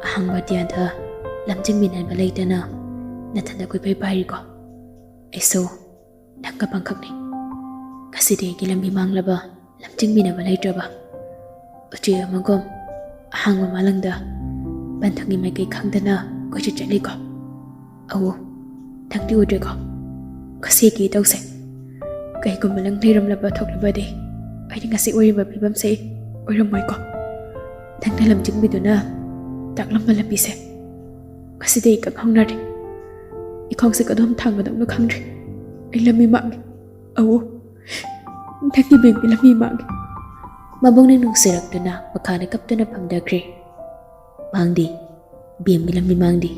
ꯑꯍꯥꯡꯕ ꯑꯇꯤꯌꯥꯗ ꯂꯝꯖꯤꯡꯕꯤꯅꯕ ꯂꯩꯇꯅ ꯅꯊꯟꯗ ꯀꯣꯏꯄꯥꯏ ꯄꯥꯏꯔꯤꯀꯣ꯫ ꯑꯩꯁꯨ ꯅꯪꯒ ꯄꯥꯡꯈꯛꯅꯤ꯫ ꯉꯁꯤꯗꯤ ꯑꯩꯒꯤ ꯂꯝꯕꯤ ꯃꯥꯡꯂꯕ, ꯂꯝꯖꯤꯡꯕꯤꯅꯕ ꯂꯩꯇ꯭ꯔꯕ ꯎꯆꯦꯛ ꯑꯃꯒꯨꯝ ꯑꯍꯥꯡꯕ ꯃꯥꯂꯪꯗ ꯄꯟꯊꯨꯡꯒꯤ ꯃꯥꯏꯀꯩ ꯈꯪꯗꯅ ꯀꯣꯏꯆꯠ ꯆꯠꯂꯤꯀꯣ꯫ ꯑꯋꯣ, ꯅꯪꯗꯤ ꯎꯗ꯭ꯔꯦꯀꯣ? ꯉꯁꯤꯒꯤ ꯇꯧꯁꯦ꯫ ꯀꯩꯒꯨꯝꯕ ꯅꯪ ꯂꯩꯔꯝꯂꯕ ꯊꯣꯛꯂꯕꯗꯤ ꯑꯩꯗꯤ ꯉꯁꯤ ꯑꯣꯏꯔꯤꯕ ꯐꯤꯕꯝꯁꯦ ꯑꯣꯏꯔꯝꯃꯣꯏꯀꯣ꯫ ꯅꯪꯅ ꯂꯝꯖꯤꯡꯕꯤꯗꯨꯅ ꯇꯥꯛꯂꯝꯕ ꯂꯝꯕꯤꯁꯦ ꯉꯁꯤꯗꯤ ꯑꯩ ꯀꯛꯍꯧꯅꯔꯦ꯫ ꯏꯈꯣꯡꯁꯦ ꯀꯗꯣꯝ ꯊꯥꯡꯒꯗꯧꯅꯣ ꯈꯪꯗ꯭ꯔꯦ꯫ ꯑꯩ ꯂꯝꯕꯤ ꯃꯥꯡꯉꯦ꯫ ꯑꯋꯣ, ꯅꯪꯒꯤ ꯕꯦꯡꯒꯤ ꯂꯝꯕꯤ ꯃꯥꯡꯉꯦ꯫" ꯃꯕꯨꯛꯅꯤꯡ ꯅꯨꯡꯁꯤꯔꯛꯇꯨꯅ ꯃꯈꯥꯗ ꯀꯞꯇꯨꯅ ꯐꯝꯊꯈ꯭ꯔꯦ꯫ "ꯃꯥꯡꯗꯦ, ꯕꯦꯡꯒꯤ ꯂꯝꯕꯤ ꯃꯥꯡꯗꯦ꯫"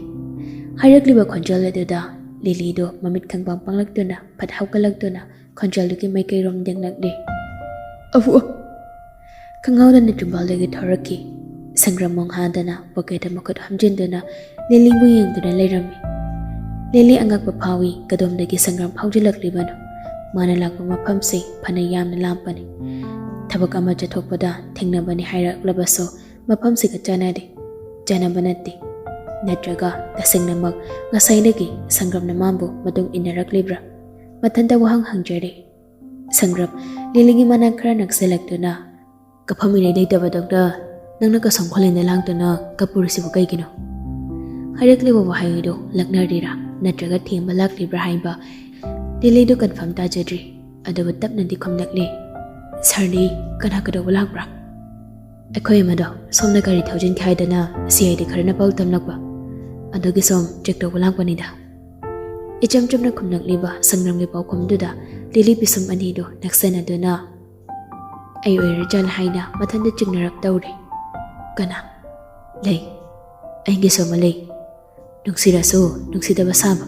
ꯍꯥꯏꯔꯛꯂꯤꯕ ꯈꯣꯟꯖꯦꯜ ꯑꯗꯨꯗ ꯂꯤꯂꯤꯗꯨ ꯃꯃꯤꯠ ꯈꯪꯄꯥꯡ ꯄꯥꯡꯂꯛꯇꯨꯅ ꯐꯠ ꯍꯧꯒꯠꯂꯛꯇꯨꯅ ꯈꯣꯟꯖꯦꯜꯗꯨꯒꯤ ꯃꯥꯏꯀꯩꯔꯣꯝ ꯌꯦꯡꯂꯛꯂꯤ꯫ "ꯑꯍꯨ!" ꯈꯪꯍꯧꯗꯅ ꯆꯤꯝꯕꯥꯜꯗꯒꯤ ꯊꯣꯔꯛꯈꯤ꯫ ꯁꯪꯒ꯭ꯔꯥꯝ ꯃꯣꯡꯍꯥꯗꯅ ꯄꯣꯀꯦꯠꯇ ꯃꯈꯨꯠ ꯍꯥꯝꯖꯤꯟꯗꯨꯅ ꯂꯤꯂꯤꯕꯨ ꯌꯦꯡꯗꯨꯅ ꯂꯩꯔꯝꯃꯤ꯫ ꯂꯤꯂꯤ ꯑꯉꯛꯄ ꯐꯥꯎꯏ, ꯀꯗꯣꯝꯗꯒꯤ ꯁꯪꯒ꯭ꯔꯥꯝ ꯍꯧꯖꯤꯜꯂꯛꯂꯤꯕꯅꯣ? ꯃꯥꯅ ꯂꯥꯛꯄ ꯃꯐꯝꯁꯤ ꯐꯅ ꯌꯥꯝꯅ ꯂꯥꯞꯄꯅꯤ꯫ ꯊꯕꯛ ꯑꯃ ꯆꯠꯊꯣꯛꯄꯗ ꯊꯦꯡꯅꯕꯅꯤ ꯍꯥꯏꯔꯛꯂꯕꯁꯨ, ꯃꯐꯝꯁꯤꯒ ꯆꯥꯟꯅꯗꯦ꯫ ꯆꯥꯟꯅꯕ ꯅꯠꯇꯦ꯫ ꯅꯠꯇ꯭ꯔꯒ ꯇꯁꯦꯡꯅꯃꯛ ꯉꯁꯥꯏꯗꯒꯤ ꯁꯪꯒ꯭ꯔꯥꯝꯅ ꯃꯥꯕꯨ ꯃꯇꯨꯡ ꯏꯟꯅꯔꯛꯂꯤꯕ꯭ꯔꯥ? ꯃꯊꯟꯇ ꯋꯥꯍꯪ ꯍꯪꯖꯔꯦ꯫ ꯁꯪꯒ꯭ꯔꯥꯝ ꯂꯤꯂꯤꯒꯤ ꯃꯅꯥꯛ ꯈꯔ ꯅꯛꯁꯤꯜꯂꯛꯇꯨꯅ, "ꯀꯐꯝ ꯏꯔꯩ ꯂꯩꯇꯕꯗꯧꯅ ꯅꯪꯅ ꯀꯁꯝ ꯈꯣꯂꯦꯟꯗ ꯂꯥꯡꯗꯨꯅ ꯀꯞꯄꯨꯔꯤꯁꯤꯕꯨ ꯀꯩꯒꯤꯅꯣ?" ꯍꯥꯏꯔꯛꯂꯤꯕ ꯋꯥꯍꯩ ꯑꯗꯨ ꯂꯛꯅꯔꯤꯔꯥ ꯅꯠꯇ꯭ꯔꯒ ꯊꯦꯝꯕ ꯂꯥꯛꯂꯤꯕ꯭ꯔꯥ ꯍꯥꯏꯕ ꯂꯤꯂꯤꯗꯨ ꯀꯟꯐꯥꯔꯝ ꯇꯥꯖꯗ꯭ꯔꯤ꯫ ꯑꯗꯨꯕꯨ ꯇꯞꯅꯗꯤ ꯈꯨꯝꯂꯛꯂꯤ, "ꯁꯥꯔꯗꯤ ꯀꯅꯥ ꯀꯩꯗꯧꯕ ꯂꯥꯛꯄ꯭ꯔꯥ?" "ꯑꯩꯈꯣꯏ ꯑꯃꯗꯣ ꯁꯣꯝꯗ ꯒꯥꯔꯤ ꯊꯧꯖꯤꯟꯈꯤ ꯍꯥꯏꯗꯅ ꯁꯤ ꯑꯥꯏ ꯗꯤ ꯈꯔꯅ ꯄꯥꯎ ꯇꯝꯂꯛꯄ, ꯑꯗꯨꯒꯤ ꯁꯣꯝ ꯆꯦꯛ ꯇꯧꯕ ꯂꯥꯛꯄꯅꯤꯗ"꯫ ꯏꯆꯝ ꯆꯝꯅ ꯈꯨꯝꯂꯛꯂꯤꯕ ꯁꯪꯒ꯭ꯔꯥꯝꯒꯤ ꯄꯥꯎꯈꯨꯝꯗꯨꯗ ꯂꯤꯂꯤ ꯄꯤꯁꯨꯝ ꯑꯅꯤꯗꯨ ꯅꯛꯁꯟꯅꯗꯨꯅ, "ꯑꯩ ꯑꯣꯏꯔꯖꯥꯠꯂ" ꯍꯥꯏꯅ ꯃꯊꯟꯇ ꯆꯤꯡꯅꯔꯞ ꯇꯧꯔꯦ꯫ "ꯀꯅꯥ?" "ꯂꯩ, ꯑꯩꯒꯤꯁꯨ ꯑꯃ ꯂꯩ꯫ ꯅꯨꯡꯁꯤꯔꯁꯨ ꯅꯨꯡꯁꯤꯗꯕ ꯁꯥꯕ,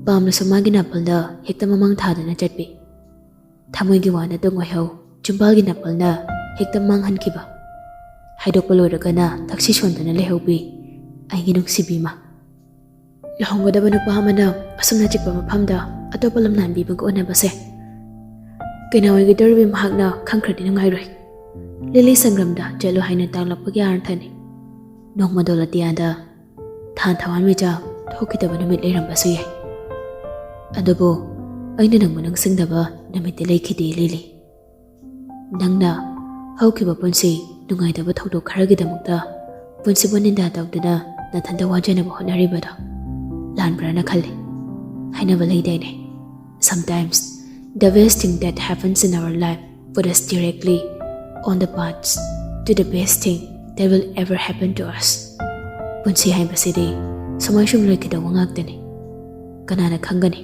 ꯄꯥꯝꯂꯁꯨ ꯃꯥꯒꯤ ꯅꯥꯄꯜꯗ ꯍꯦꯛꯇ ꯃꯃꯥꯡ ꯊꯥꯗꯨꯅ ꯆꯠꯄꯤ꯫ ꯊꯃꯣꯏꯒꯤ ꯋꯥꯅ ꯇꯨꯡ ꯑꯣꯏꯍꯧ, ꯆꯨꯝꯕꯥꯜꯒꯤ ꯅꯥꯄꯜꯅ ꯍꯦꯛꯇ ꯃꯥꯡꯍꯟꯈꯤꯕ꯫ ꯍꯥꯏꯗꯣꯛꯄ ꯂꯣꯏꯔꯒꯅ ꯊꯛꯁꯤ ꯁꯣꯟꯗꯨꯅ ꯂꯩꯍꯧꯕꯤ ꯑꯩꯒꯤ ꯅꯨꯡꯁꯤꯕꯤ ꯃꯥ꯫ ꯂꯨꯍꯣꯡꯒꯗꯕ ꯅꯨꯄꯥ ꯑꯃꯅ ꯑꯁꯨꯝꯅ ꯆꯤꯛꯄ ꯃꯐꯝꯗ ꯑꯇꯣꯞꯄ ꯂꯝꯅꯥꯟꯕꯤꯕꯒ ꯎꯅꯕꯁꯦ ꯀꯩꯅꯥ ꯑꯣꯏꯒꯗꯧꯔꯤꯕꯤ ꯃꯍꯥꯛꯅ ꯈꯪꯈ꯭ꯔꯗꯤ ꯅꯨꯡꯉꯥꯏꯔꯣꯏ꯫ ꯂꯤꯂꯤ ꯁꯪꯒ꯭ꯔꯥꯝꯗ ꯆꯠꯂꯨ ꯍꯥꯏꯅ ꯇꯥꯡꯂꯛꯄꯒꯤ ꯑꯥꯔꯊꯅꯤ꯫ ꯅꯣꯡꯃ ꯗꯣꯂꯇꯤꯌꯥꯗ ꯊꯥ ꯊꯋꯥꯟꯃꯤꯆꯥꯛ ꯊꯣꯛꯈꯤꯗꯕ ꯅꯨꯃꯤꯠ ꯂꯩꯔꯝꯕꯁꯨ ꯌꯥꯏ꯫ ꯑꯗꯨꯕꯨ ꯑꯩꯅ ꯅꯪꯕꯨ ꯅꯤꯡꯁꯤꯡꯗꯕ ꯅꯨꯃꯤꯠꯇꯤ ꯂꯩꯈꯤꯗꯦ, ꯂꯤꯂꯤ꯫ ꯅꯪꯅ ꯍꯧꯈꯤꯕ ꯄꯨꯟꯁꯤ ꯅꯨꯡꯉꯥꯏꯇꯕ ꯊꯧꯗꯣꯛ ꯈꯔꯒꯤꯗꯃꯛꯇ ꯄꯨꯟꯁꯤꯕꯨ ꯅꯤꯟꯗꯥ ꯇꯧꯗꯨꯅ ꯅꯊꯟꯇ ꯋꯥꯖꯅꯕ ꯍꯣꯠꯅꯔꯤꯕꯗꯣ ꯂꯥꯟꯕ꯭ꯔꯥꯅ ꯈꯜꯂꯤ꯫ ꯍꯥꯏꯅꯕ ꯂꯩꯗꯥꯏꯅꯦ, "Sometimes the best thing that happens in our life put us directly on the path to the best thing that will ever happen to us." ꯄꯨꯟꯁꯤ ꯍꯥꯏꯕꯁꯤꯗꯤ ꯁꯨꯃꯥꯏ ꯁꯨꯝ ꯂꯣꯏꯈꯤꯗꯧꯕ ꯉꯥꯛꯇꯅꯤ꯫ ꯀꯅꯥꯅ ꯈꯪꯒꯅꯤ?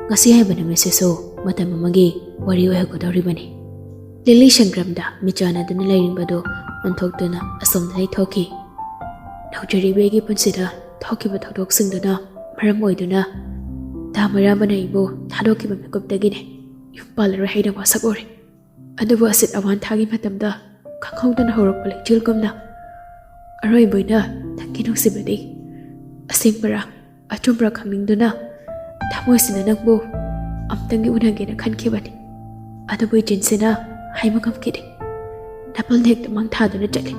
ꯉꯁꯤ ꯍꯥꯏꯕ ꯅꯨꯃꯤꯠꯁꯤꯁꯨ ꯃꯇꯝ ꯑꯃꯒꯤ ꯋꯥꯔꯤ ꯑꯣꯏꯍꯧꯒꯗꯧꯔꯤꯕꯅꯤ꯫ ꯂꯤꯂꯤ ꯁꯪꯒ꯭ꯔꯥꯝꯗ ꯃꯤꯠ ꯆꯥꯟꯅꯗꯨꯅ ꯂꯩꯔꯤꯕꯗꯨ ꯑꯣꯟꯊꯣꯛꯇꯨꯅ ꯑꯁꯣꯝꯗ ꯂꯩꯊꯣꯛꯈꯤ꯫ ꯅꯧꯖꯔꯤꯕꯤ ꯑꯩꯒꯤ ꯄꯨꯟꯁꯤꯗ ꯊꯣꯛꯈꯤꯕ ꯊꯧꯗꯣꯛꯁꯤꯡꯗꯨꯅ ꯃꯔꯝ ꯑꯣꯏꯗꯨꯅ ꯇꯥ ꯃꯩꯔꯥꯕꯅ ꯑꯩꯕꯨ ꯊꯥꯗꯣꯛꯈꯤꯕ ꯃꯤꯀꯨꯞꯇꯒꯤꯅꯦ ꯌꯨꯝ ꯄꯥꯜꯂꯔꯣꯏ ꯍꯥꯏꯅ ꯋꯥꯁꯛ ꯎꯔꯦ꯫ ꯑꯗꯨꯕꯨ ꯑꯁꯤꯠ ꯑꯋꯥꯟ ꯊꯥꯒꯤ ꯃꯇꯝꯗ ꯈꯪꯍꯧꯗꯅ ꯍꯧꯔꯛꯄ ꯂꯩꯆꯤꯜꯒꯨꯝꯅ ꯑꯔꯣꯏꯕ ꯑꯣꯏꯅ ꯅꯪꯒꯤ ꯅꯨꯡꯁꯤꯕꯗꯤ ꯑꯁꯦꯡꯕꯔꯥ? ꯑꯆꯨꯝꯕ꯭ꯔꯥ ꯈꯪꯅꯤꯡꯗꯨꯅ ꯊꯃꯣꯏꯁꯤꯅ ꯅꯪꯕꯨ ꯑꯝꯇꯪꯗꯤ ꯎꯅꯒꯦꯅ ꯈꯟꯈꯤꯕꯅꯤ꯫ ꯑꯗꯨꯕꯨ ꯏꯆꯤꯟꯁꯤꯅ ꯍꯥꯏꯕ ꯉꯝꯈꯤꯗꯦ꯫ ꯅꯥꯄꯜ ꯍꯦꯛꯇ ꯃꯥꯡ ꯊꯥꯗꯨꯅ ꯆꯠꯂꯤ꯫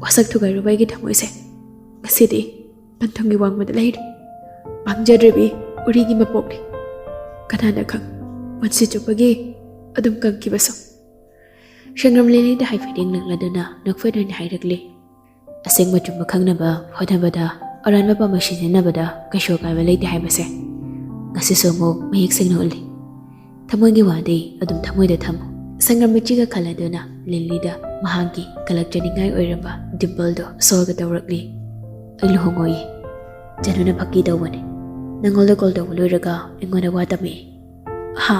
ꯋꯥꯁꯛ ꯊꯨꯒꯥꯏꯔꯨꯕ ꯑꯩꯒꯤ ꯊꯃꯣꯏꯁꯦ ꯉꯁꯤꯗꯤ ꯄꯟꯊꯨꯡꯒꯤ ꯋꯥꯡꯃꯗ ꯂꯩꯔꯦ꯫ ꯃꯥꯡꯖꯗ꯭ꯔꯤꯕꯤ ꯎꯔꯤꯒꯤ ꯃꯄꯣꯛꯅꯤ꯫ ꯀꯅꯥꯅ ꯈꯪ, ꯄꯨꯟꯁꯤ ꯆꯨꯞꯄꯒꯤ ꯑꯗꯨꯝ ꯀꯪꯈꯤꯕꯁꯨ꯫ ꯁꯪꯒ꯭ꯔꯝ ꯂꯤꯂꯤꯗ ꯍꯥꯏꯐꯦꯠ ꯌꯦꯡꯂꯛꯂꯗꯨꯅ ꯅꯣꯛꯐꯦꯠ ꯑꯣꯏꯅ ꯍꯥꯏꯔꯛꯂꯤ꯫ ꯑꯁꯦꯡꯕ ꯆꯨꯝꯕ ꯈꯪꯅꯕ ꯍꯣꯠꯅꯕꯗ, ꯑꯔꯥꯟꯕ ꯄꯥꯝꯕꯩ ꯁꯤꯖꯤꯟꯅꯕꯗ ꯀꯩꯁꯨ ꯑꯀꯥꯏꯕ ꯂꯩꯇꯦ ꯍꯥꯏꯕꯁꯦ ꯉꯁꯤꯁꯨ ꯑꯃꯨꯛ ꯃꯌꯦꯛ ꯁꯦꯡꯅ ꯎꯠꯂꯤ꯫ ꯊꯃꯣꯏꯒꯤ ꯋꯥꯗꯤ ꯑꯗꯨꯝ ꯊꯃꯣꯏꯗ ꯊꯝꯃꯨ꯫ ꯁꯪꯒ꯭ꯔꯝ ꯃꯆꯤꯒ ꯈꯜꯂꯗꯨꯅ ꯂꯤꯂꯤꯗ ꯃꯍꯥꯛꯀꯤ ꯀꯂꯛꯆꯅꯤꯡꯉꯥꯏ ꯑꯣꯏꯔꯕ ꯗꯤꯝꯄꯜꯗꯣ ꯁꯣꯔꯒ ꯇꯧꯔꯛꯂꯤ꯫ "ꯑꯩ ꯂꯨꯍꯣꯡꯉꯣꯏꯌꯦ꯫ ꯆꯅꯨꯅ ꯐꯥꯒꯤ ꯇꯧꯕꯅꯦ꯫ ꯅꯪꯉꯣꯟꯗ ꯀꯣꯜ ꯇꯧꯕ ꯂꯣꯏꯔꯒ ꯑꯩꯉꯣꯟꯗ ꯋꯥ ꯇꯝꯃꯛꯑꯦ꯫" "ꯍꯥ?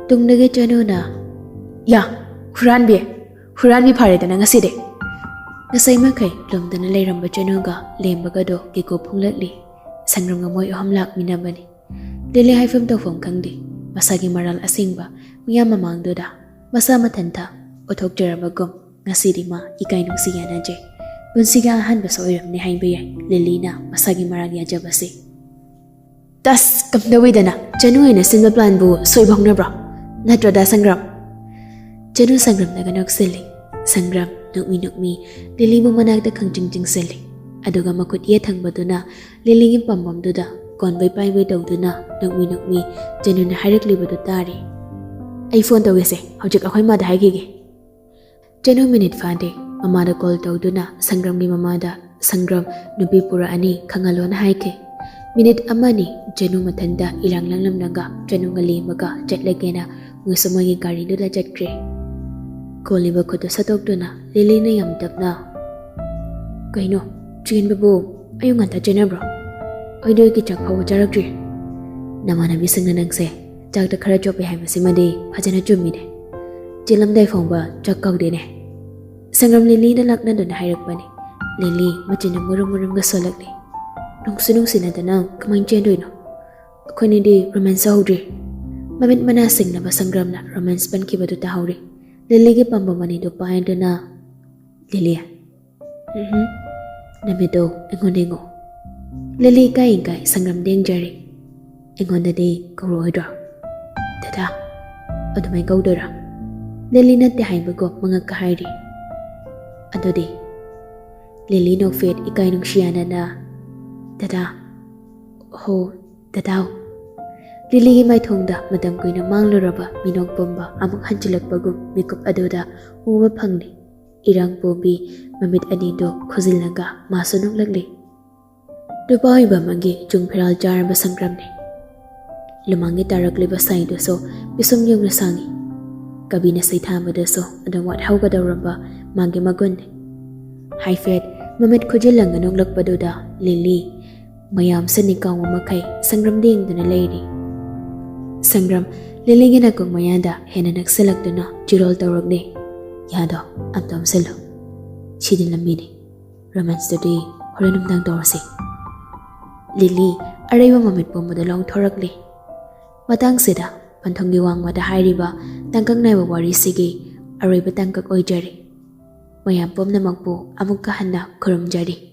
ꯇꯨꯡꯗꯒꯤ ꯆꯅꯨꯅ, ꯌꯥ, ꯍꯨꯔꯥꯟꯕꯤ, ꯍꯨꯔꯥꯟꯕꯤ ꯐꯔꯦꯗꯅ ꯉꯁꯤꯗꯤ꯫" ꯉꯁꯥꯏ ꯃꯈꯩ ꯂꯨꯝꯗꯅ ꯂꯩꯔꯝꯕ ꯆꯅꯨꯒ ꯂꯦꯝꯕꯒꯗꯣ ꯀꯤꯀꯣ ꯐꯨꯡꯂꯛꯂꯤ꯫ ꯁꯪꯒ꯭ꯔꯝꯒ ꯃꯣꯏ ꯑꯍꯨꯝ ꯂꯥꯛꯃꯤꯟꯅꯕꯅꯤ꯫ ꯂꯤꯂꯤ ꯍꯥꯏꯐꯝ ꯇꯧꯐꯝ ꯈꯪꯗꯦ꯫ ꯃꯁꯥꯒꯤ ꯃꯔꯥꯜ ꯑꯁꯦꯡꯕ ꯃꯤꯌꯥꯝ ꯃꯃꯥꯡꯗꯨꯗ ꯃꯁꯥ ꯃꯊꯟꯇ ꯎꯠꯊꯣꯛꯆꯔꯕꯒꯨꯝ ꯉꯁꯤꯗꯤ ꯃꯥ ꯏꯀꯥꯏ ꯅꯨꯡꯁꯤ ꯌꯥꯅꯖꯩ꯫ ꯄꯨꯟꯁꯤꯒꯤ ꯑꯍꯥꯟꯕꯁꯨ ꯑꯣꯏꯔꯝꯅꯤ ꯍꯥꯏꯕ ꯌꯥꯏ ꯂꯤꯂꯤꯅ ꯃꯁꯥꯒꯤ ꯃꯔꯥꯜ ꯌꯥꯖꯕꯁꯦ꯫ "ꯇꯁ, ꯀꯝꯗꯧꯏꯗꯅ? ꯆꯅꯨ ꯑꯣꯏꯅ ꯁꯤꯟꯕ ꯄ꯭ꯂꯥꯟꯕꯨ ꯁꯣꯏꯕ ꯍꯧꯅꯕ꯭ꯔꯣ? ꯅꯠꯇ꯭ꯔꯣ ꯗꯥ ꯁꯪꯒ꯭ꯔꯥꯝ?" ꯆꯅꯨ ꯁꯪꯒ꯭ꯔꯥꯝꯗꯒ ꯅꯣꯛꯁꯤꯜꯂꯤ꯫ ꯁꯪꯒ꯭ꯔꯥꯝ ꯅꯣꯛꯃꯤ ꯅꯣꯛꯃꯤ ꯂꯤꯂꯤꯕꯨ ꯃꯅꯥꯛꯇ ꯈꯪꯆꯤꯡ ꯆꯤꯡꯁꯤꯜꯂꯤ꯫ ꯑꯗꯨꯒ ꯃꯈꯨꯠ ꯌꯦꯠ ꯊꯪꯕꯗꯨꯅ ꯂꯤꯂꯤꯒꯤ ꯄꯥꯝꯕꯣꯝꯗꯨꯗ ꯀꯣꯟꯕꯩ ꯄꯥꯏꯕꯩ ꯇꯧꯗꯨꯅ ꯅꯣꯛꯃꯤ ꯅꯣꯛꯃꯤ ꯆꯅꯨꯅ ꯍꯥꯏꯔꯛꯂꯤꯕꯗꯨ ꯇꯥꯔꯤ꯫ "ꯑꯩ ꯐꯣꯟ ꯇꯧꯒꯦꯁꯦ, ꯍꯧꯖꯤꯛ ꯑꯩꯈꯣꯏ ꯃꯥꯗ ꯍꯥꯏꯈꯤꯒꯦ꯫" ꯆꯅꯨ ꯃꯤꯅꯤꯠ ꯐꯥꯗꯦ ꯃꯃꯥꯗ ꯀꯣꯜ ꯇꯧꯗꯨꯅ ꯁꯪꯒ꯭ꯔꯥꯝꯒꯤ ꯃꯃꯥꯗ ꯁꯪꯒ꯭ꯔꯥꯝ ꯅꯨꯄꯤ ꯄꯨꯔꯛꯑꯅꯤ ꯈꯪꯍꯜꯂꯣꯅ ꯍꯥꯏꯈꯤ꯫ ꯃꯤꯅꯤꯠ ꯑꯃꯅꯤ ꯆꯅꯨ ꯃꯊꯟꯇ ꯏꯔꯥꯡ ꯂꯪꯂꯝꯂꯒ ꯆꯅꯨꯒ ꯂꯦꯝꯕꯒ ꯆꯠꯂꯒꯦꯅ ꯃꯣꯏꯁꯨ ꯃꯣꯏꯒꯤ ꯒꯥꯔꯤꯗꯨꯗ ꯆꯠꯈ꯭ꯔꯦ꯫ ꯀꯣꯜꯂꯤꯕ ꯈꯨꯠꯇꯨ ꯁꯠꯇꯣꯛꯇꯨꯅ ꯂꯤꯂꯤꯅ ꯌꯥꯝ ꯇꯞꯅ, "ꯀꯩꯅꯣ, ꯆꯦꯟꯕꯕꯨ ꯑꯌꯨꯛ ꯉꯟꯇꯥ ꯆꯦꯟꯅꯕ꯭ꯔꯣ? ꯑꯩꯗꯤ ꯑꯩꯒꯤ ꯆꯥꯛ ꯐꯥꯎꯕ ꯆꯥꯔꯛꯇ꯭ꯔꯤ꯫" "ꯅꯃꯥꯟꯅꯕꯤꯁꯤꯡꯅ ꯅꯪꯁꯦ ꯆꯥꯛꯇ ꯈꯔ ꯆꯣꯞꯄꯦ ꯍꯥꯏꯕꯁꯤꯃꯗꯤ ꯐꯖꯅ ꯆꯨꯝꯃꯤꯅꯦ꯫ ꯆꯦꯜꯂꯝꯗꯥꯏ ꯐꯥꯎꯕ ꯆꯥꯛ ꯀꯥꯎꯗꯦꯅꯦ꯫" ꯁꯪꯒ꯭ꯔꯥꯝ ꯂꯤꯂꯤꯗ ꯂꯛꯅꯗꯨꯅ ꯍꯥꯏꯔꯛꯄꯅꯤ꯫ ꯂꯤꯂꯤ ꯃꯆꯤꯟꯅ ꯃꯨꯔꯨꯝ ꯃꯨꯔꯨꯝꯒ ꯁꯣꯜꯂꯛꯂꯤ꯫ "ꯅꯨꯡꯁꯨ ꯅꯨꯡꯁꯤꯅꯗꯅ ꯀꯃꯥꯏꯅ ꯆꯦꯟꯗꯣꯏꯅꯣ? ꯑꯩꯈꯣꯏꯅꯤꯗꯤ ꯔꯣꯃꯥꯟꯁ ꯍꯧꯗ꯭ꯔꯤ꯫" ꯃꯃꯤꯠ ꯃꯅꯥ ꯁꯤꯡꯅꯕ ꯁꯪꯒ꯭ꯔꯥꯝꯅ ꯔꯣꯃꯥꯟꯁ ꯄꯟꯈꯤꯕꯗꯨ ꯇꯥꯍꯧꯔꯤ꯫ ꯂꯤꯂꯤꯒꯤ ꯄꯥꯝꯕꯣꯝ ꯑꯅꯤꯗꯨ ꯄꯥꯏꯗꯨꯅ, "ꯂꯤꯂꯤ, ꯎꯝꯍꯨꯝ, ꯅꯃꯤꯠꯇꯣ ꯑꯩꯉꯣꯟꯗ ꯌꯦꯡꯉꯣ꯫" ꯂꯤꯂꯤ ꯏꯀꯥꯏ ꯏꯀꯥꯏ ꯁꯪꯒ꯭ꯔꯝꯗ ꯌꯦꯡꯖꯔꯦ꯫ "ꯑꯩꯉꯣꯟꯗꯗꯤ ꯀꯧꯔꯛꯑꯣꯏꯗ꯭ꯔꯣ?" "ꯗꯗꯥ, ꯑꯗꯨꯃꯥꯏ ꯀꯧꯗꯣꯏꯔꯥ?" ꯂꯤꯂꯤ ꯅꯠꯇꯦ ꯍꯥꯏꯕꯒꯨꯝ ꯃꯉꯛꯀ ꯍꯥꯏꯔꯤ꯫ "ꯑꯗꯨꯗꯤ?" ꯂꯤꯂꯤ ꯅꯣꯛꯐꯦꯠ ꯏꯀꯥꯏ ꯅꯨꯡꯁꯤ ꯌꯥꯅꯅ, "ꯗꯗꯥ, ꯍꯣ, ꯗꯗꯥꯎ꯫" ꯂꯤꯂꯤꯒꯤ ꯃꯥꯏꯊꯣꯡꯗ ꯃꯇꯝ ꯀꯨꯏꯅ ꯃꯥꯡꯂꯨꯔꯕ ꯃꯤꯅꯣꯛ ꯄꯨꯝꯕ ꯑꯃꯨꯛ ꯍꯟꯖꯤꯜꯂꯛꯄꯒꯨꯝ ꯃꯤꯀꯨꯞ ꯑꯗꯨꯗ ꯎꯕ ꯐꯪꯂꯤ꯫ ꯏꯔꯥꯡ ꯄꯣꯝꯕꯤ ꯃꯃꯤꯠ ꯑꯅꯤꯗꯨ ꯈꯨꯖꯤꯜꯂꯒ ꯃꯥꯁꯨ ꯅꯣꯛꯂꯛꯂꯤ꯫ ꯅꯨꯄꯥ ꯑꯣꯏꯕ ꯑꯃꯒꯤ ꯆꯨꯡ ꯐꯤꯔꯥꯜ ꯆꯥꯔꯕ ꯁꯪꯒ꯭ꯔꯝꯅꯤ꯫ ꯂꯨꯃꯥꯡꯒꯤ ꯇꯥꯔꯛꯂꯤꯕ ꯁꯥꯏꯗꯨꯁꯨ ꯄꯤꯁꯨꯝ ꯌꯧꯅ ꯁꯥꯡꯏ꯫ ꯀꯕꯤꯅ ꯁꯩꯊꯥꯕꯗꯁꯨ ꯑꯗꯨꯝ ꯋꯥꯠꯍꯧꯒꯗꯧꯔꯕ ꯃꯥꯒꯤ ꯃꯒꯨꯟꯅꯤ꯫ ꯍꯥꯏꯐꯦꯠ ꯃꯃꯤꯠ ꯈꯨꯖꯤꯜꯂꯒ ꯅꯣꯛꯂꯛꯄꯗꯨꯗ ꯂꯤꯂꯤ ꯃꯌꯥꯝꯁꯦ ꯅꯤꯀꯥꯎꯕ ꯃꯈꯩ ꯁꯪꯒ꯭ꯔꯝꯗ ꯌꯦꯡꯗꯨꯅ ꯂꯩꯔꯤ꯫ ꯁꯪꯒ꯭ꯔꯝ ꯂꯤꯂꯤꯒꯤ ꯅꯥꯀꯣꯡ ꯃꯌꯥꯗ ꯍꯦꯟꯅ ꯅꯛꯁꯤꯜꯂꯛꯇꯨꯅ ꯆꯤꯔꯣꯜ ꯇꯧꯔꯛꯂꯦ꯫ "ꯌꯥꯗꯣ ꯑꯝꯇ ꯑꯣꯝꯁꯤꯜꯂꯨ꯫ ꯁꯤꯗꯤ ꯂꯝꯕꯤꯅꯤ꯫ ꯔꯣꯃꯥꯟꯁꯇꯨꯗꯤ ꯍꯣꯔꯦꯟ ꯅꯨꯡꯗꯥꯡ ꯇꯧꯔꯁꯤ꯫" ꯂꯤꯂꯤ ꯑꯔꯩꯕ ꯃꯃꯤꯠ ꯄꯨꯝꯕꯗ ꯂꯣꯡꯊꯣꯔꯛꯂꯤ꯫ ꯃꯇꯥꯡꯁꯤꯗ ꯄꯟꯊꯨꯡꯒꯤ ꯋꯥꯡꯃꯗ ꯍꯥꯏꯔꯤꯕ ꯇꯥꯡꯀꯛ ꯅꯥꯏꯕ ꯋꯥꯔꯤꯁꯤꯒꯤ ꯑꯔꯣꯏꯕ ꯇꯥꯡꯀꯛ ꯑꯣꯏꯖꯔꯤ꯫ ꯃꯌꯥꯝ ꯄꯨꯝꯅꯃꯛꯄꯨ ꯑꯃꯨꯛꯀ ꯍꯟꯅ ꯈꯨꯔꯨꯝꯖꯔꯤ꯫